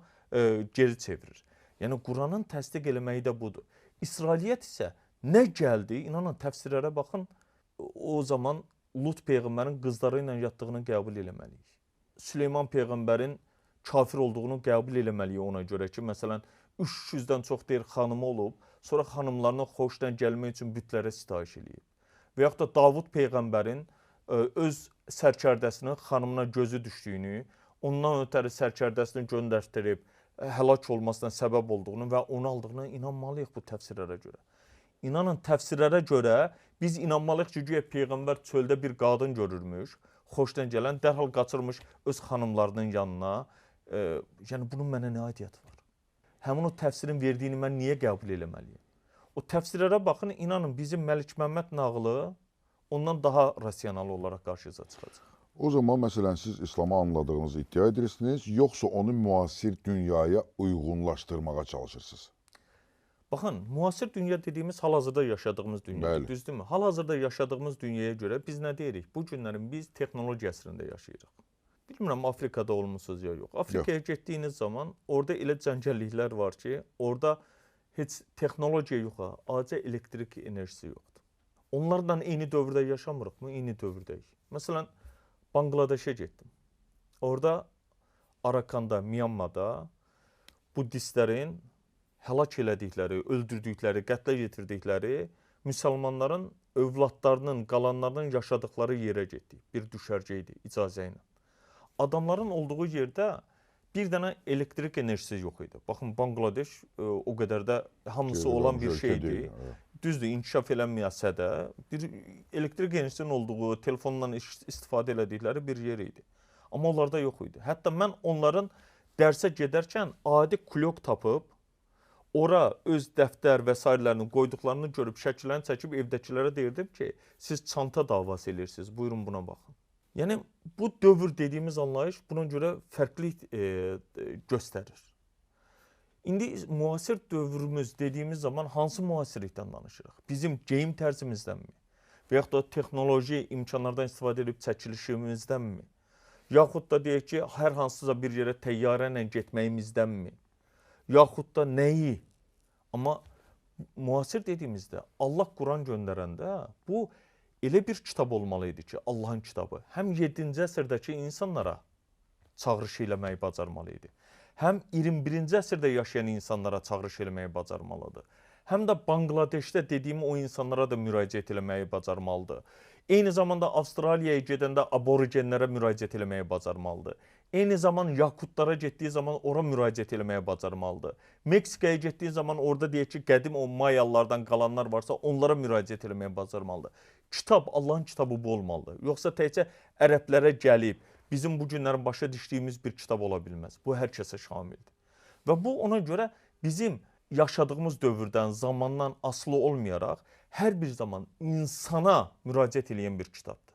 geri çevirir. Yəni, Quranın təsdiq eləməyi də budur. İsrailiyyət isə nə gəldi? İnanın, təfsirlərə baxın, o zaman Lut peyğəmbərin qızları ilə yatdığını qəbul eləməliyik. Süleyman peyğəmbərin kafir olduğunu qəbul eləməliyik ona görə ki, məsələn, 300-dən çox deyir xanımı olub, sonra xanımlarına xoşdan gəlmək üçün bütlərə sitayiş eləyib. Və yaxud da Davud peyğəmbərin öz sərkərdəsinin xanımına gözü düşdüyünü, ondan ötəri sərkərdəsini göndərdirib, həlak olmasına səbəb olduğunu və onu aldığına inanmalıyıq bu təfsirlərə görə. İnanın, təfsirlərə görə biz inanmalıyıq ki, güya peyğəmbər çöldə bir qadın görürmüş, xoşdan gələn, dərhal qaçırmış öz xanımlarının yanına. Yəni, bunun mənə nə aidiyyəti var? Həmin o təfsirin verdiyini mən niyə qəbul eləməliyəm? O təfsirlərə baxın, inanın bizim Məlik Məmməd nağılı ondan daha rasional olaraq qarşınıza çıxacaq. O zaman məsələn siz İslamı anladığınızı iddia edirsiniz, yoxsa onu müasir dünyaya uyğunlaşdırmağa çalışırsınız? Baxın, müasir dünya dediyimiz hal-hazırda yaşadığımız dünyadır, Bəli. düzdürmü? Hal-hazırda yaşadığımız dünyaya görə biz nə deyirik? Bu günlərin biz texnologiya əsrində yaşayırıq. Bilmirəm Afrikada olmusunuz ya yox. Afrikaya getdiyiniz zaman orada elə cəngəlliklər var ki, orada heç texnologiya yox, ha, acı elektrik enerjisi yoxdur. Onlarla eyni dövrdə yaşamırıqmı? Eyni dövrdəyik. Məsələn, Bangladeşə getdim. Orada Arakanda, Myanmada buddistlərin həlak elədikləri, öldürdükləri, qətlə yetirdikləri müsəlmanların övladlarının, qalanlarının yaşadıkları yerə getdik. Bir düşərgə idi icazə ilə. Adamların olduğu yerdə bir dənə elektrik enerjisi yox idi. Baxın, Bangladeş o qədər də hamısı Geri olan bir qalmış ölkə şeydir. deyil, evet. Düzdür, inkişaf eləməsə də bir elektrik enerjisinin olduğu, telefonla istifadə elədikləri bir yer idi. Amma onlarda yox idi. Hətta mən onların dərsə gedərkən adi klok tapıb ora öz dəftər və sairələrini qoyduqlarını görüb şəkillərini çəkib evdəkilərə deyirdim ki, siz çanta davası eləyirsiniz, buyurun buna baxın. Yəni bu dövr dediyimiz anlayış buna görə fərqlilik göstərir. İndi müasir dövrümüz dediyimiz zaman hansı müasirlikdən danışırıq? Bizim geyim tərzimizdənmi? Və yaxud da texnoloji imkanlardan istifadə edib çəkilişimizdənmi? Yaxud da deyək ki, hər hansısa bir yerə təyyarə ilə getməyimizdənmi? Yaxud da nəyi? Amma müasir dediyimizdə Allah Quran göndərəndə bu elə bir kitab olmalı idi ki, Allahın kitabı həm 7-ci əsrdəki insanlara çağırış eləməyi bacarmalı idi. Həm 21-ci əsrdə yaşayan insanlara çağırış eləməyi bacarmalıdır. Həm də Bangladeşdə dediyim o insanlara da müraciət eləməyi bacarmalıdır. Eyni zamanda Avstraliyaya gedəndə aborigenlərə müraciət eləməyi bacarmalıdır. Eyni zaman Yakutlara getdiyi zaman ora müraciət eləməyi bacarmalıdır. Meksikaya getdiyi zaman orada deyək ki, qədim o Mayalılardan qalanlar varsa onlara müraciət eləməyi bacarmalıdır. Kitab, Allahın kitabı bu olmalıdır. Yoxsa təkcə ərəblərə gəlib bizim bu günlərin başa düşdüyümüz bir kitab ola bilməz. Bu hər kəsə şamildir. Və bu ona görə bizim yaşadığımız dövrdən, zamandan asılı olmayaraq hər bir zaman insana müraciət eləyən bir kitabdır.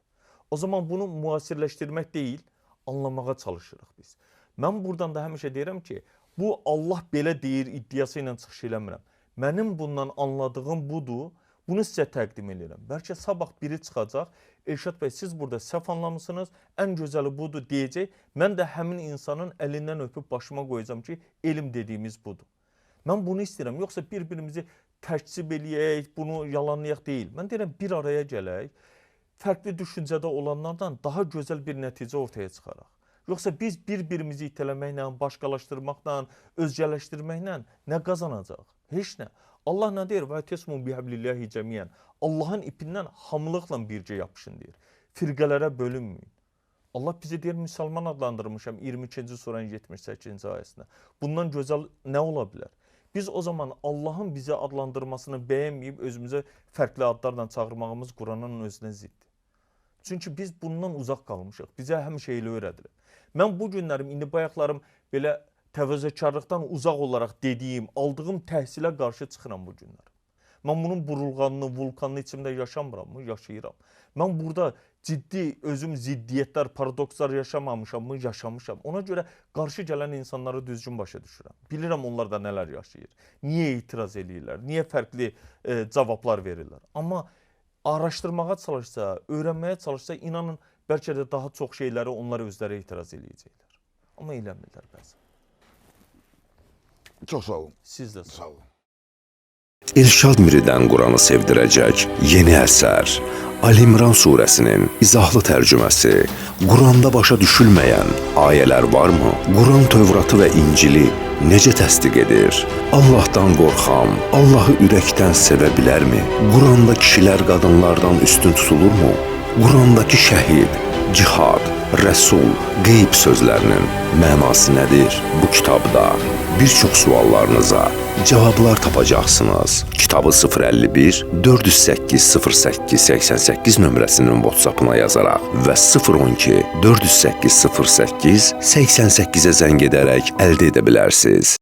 O zaman bunu müasirləşdirmək deyil, anlamağa çalışırıq biz. Mən buradan da həmişə deyirəm ki, bu Allah belə deyir iddiası ilə çıxış eləmirəm. Mənim bundan anladığım budur. Bunu sizə təqdim edirəm. Bəlkə sabah biri çıxacaq, Elşad bəy siz burada səhv anlamısınız, ən gözəli budur deyəcək. Mən də həmin insanın əlindən öpüb başıma qoyacağam ki, elm dediyimiz budur. Mən bunu istəyirəm. Yoxsa bir-birimizi təkzib eləyək, bunu yalanlayaq deyil. Mən deyirəm bir araya gələk, fərqli düşüncədə olanlardan daha gözəl bir nəticə ortaya çıxaraq. Yoxsa biz bir-birimizi itələməklə, başqalaşdırmaqla, özgələşdirməklə nə qazanacaq? Heç nə. Allah nə deyir? Və tesmu bihablillahi cəmiyyən. Allahın ipindən hamılıqla bircə yapışın deyir. Firqələrə bölünməyin. Allah bizi deyir, müsəlman adlandırmışam 22-ci surənin 78-ci ayəsində. Bundan gözəl nə ola bilər? Biz o zaman Allahın bizi adlandırmasını bəyənməyib özümüzə fərqli adlarla çağırmağımız Quranın özünə ziddir. Çünki biz bundan uzaq qalmışıq. Bizə həmişə elə öyrədilib. Mən bu günlərim, indi bayaqlarım belə təvəzzökarlıqdan uzaq olaraq dediyim, aldığım təhsilə qarşı çıxıram bu günlər. Mən bunun burulğanını, vulkanını içimdə yaşamırammı? Yaşayıram. Mən burada ciddi özüm ziddiyyətlər, paradokslar yaşamamışammı? Yaşamışam. Ona görə qarşı gələn insanları düzgün başa düşürəm. Bilirəm onlar da nələr yaşayır. Niyə etiraz eləyirlər? Niyə fərqli cavablar verirlər? Amma araşdırmağa çalışsa, öyrənməyə çalışsa, inanın bəlkə də daha çox şeyləri onlar özləri etiraz eləyəcəklər. Amma eləmirlər bəzən. Çox sağ olun. Siz də Sağ olun. Elşad Miridən Quranı sevdirəcək yeni əsər. Ali İmran surəsinin izahlı tərcüməsi. Quranda başa düşülməyən ayələr varmı? Quran Tövratı və İncili necə təsdiq edir? Allahdan qorxan, Allahı ürəkdən sevə bilərmi? Quranda kişilər qadınlardan üstün tutulurmu? Qurandakı şəhid, cihad, rəsul, qeyb sözlərinin mənası nədir? Bu kitabda bir çox suallarınıza cavablar tapacaqsınız. Kitabı 051 408 08 88 nömrəsinin WhatsApp-ına yazaraq və 012 408 08 88-ə zəng edərək əldə edə bilərsiniz.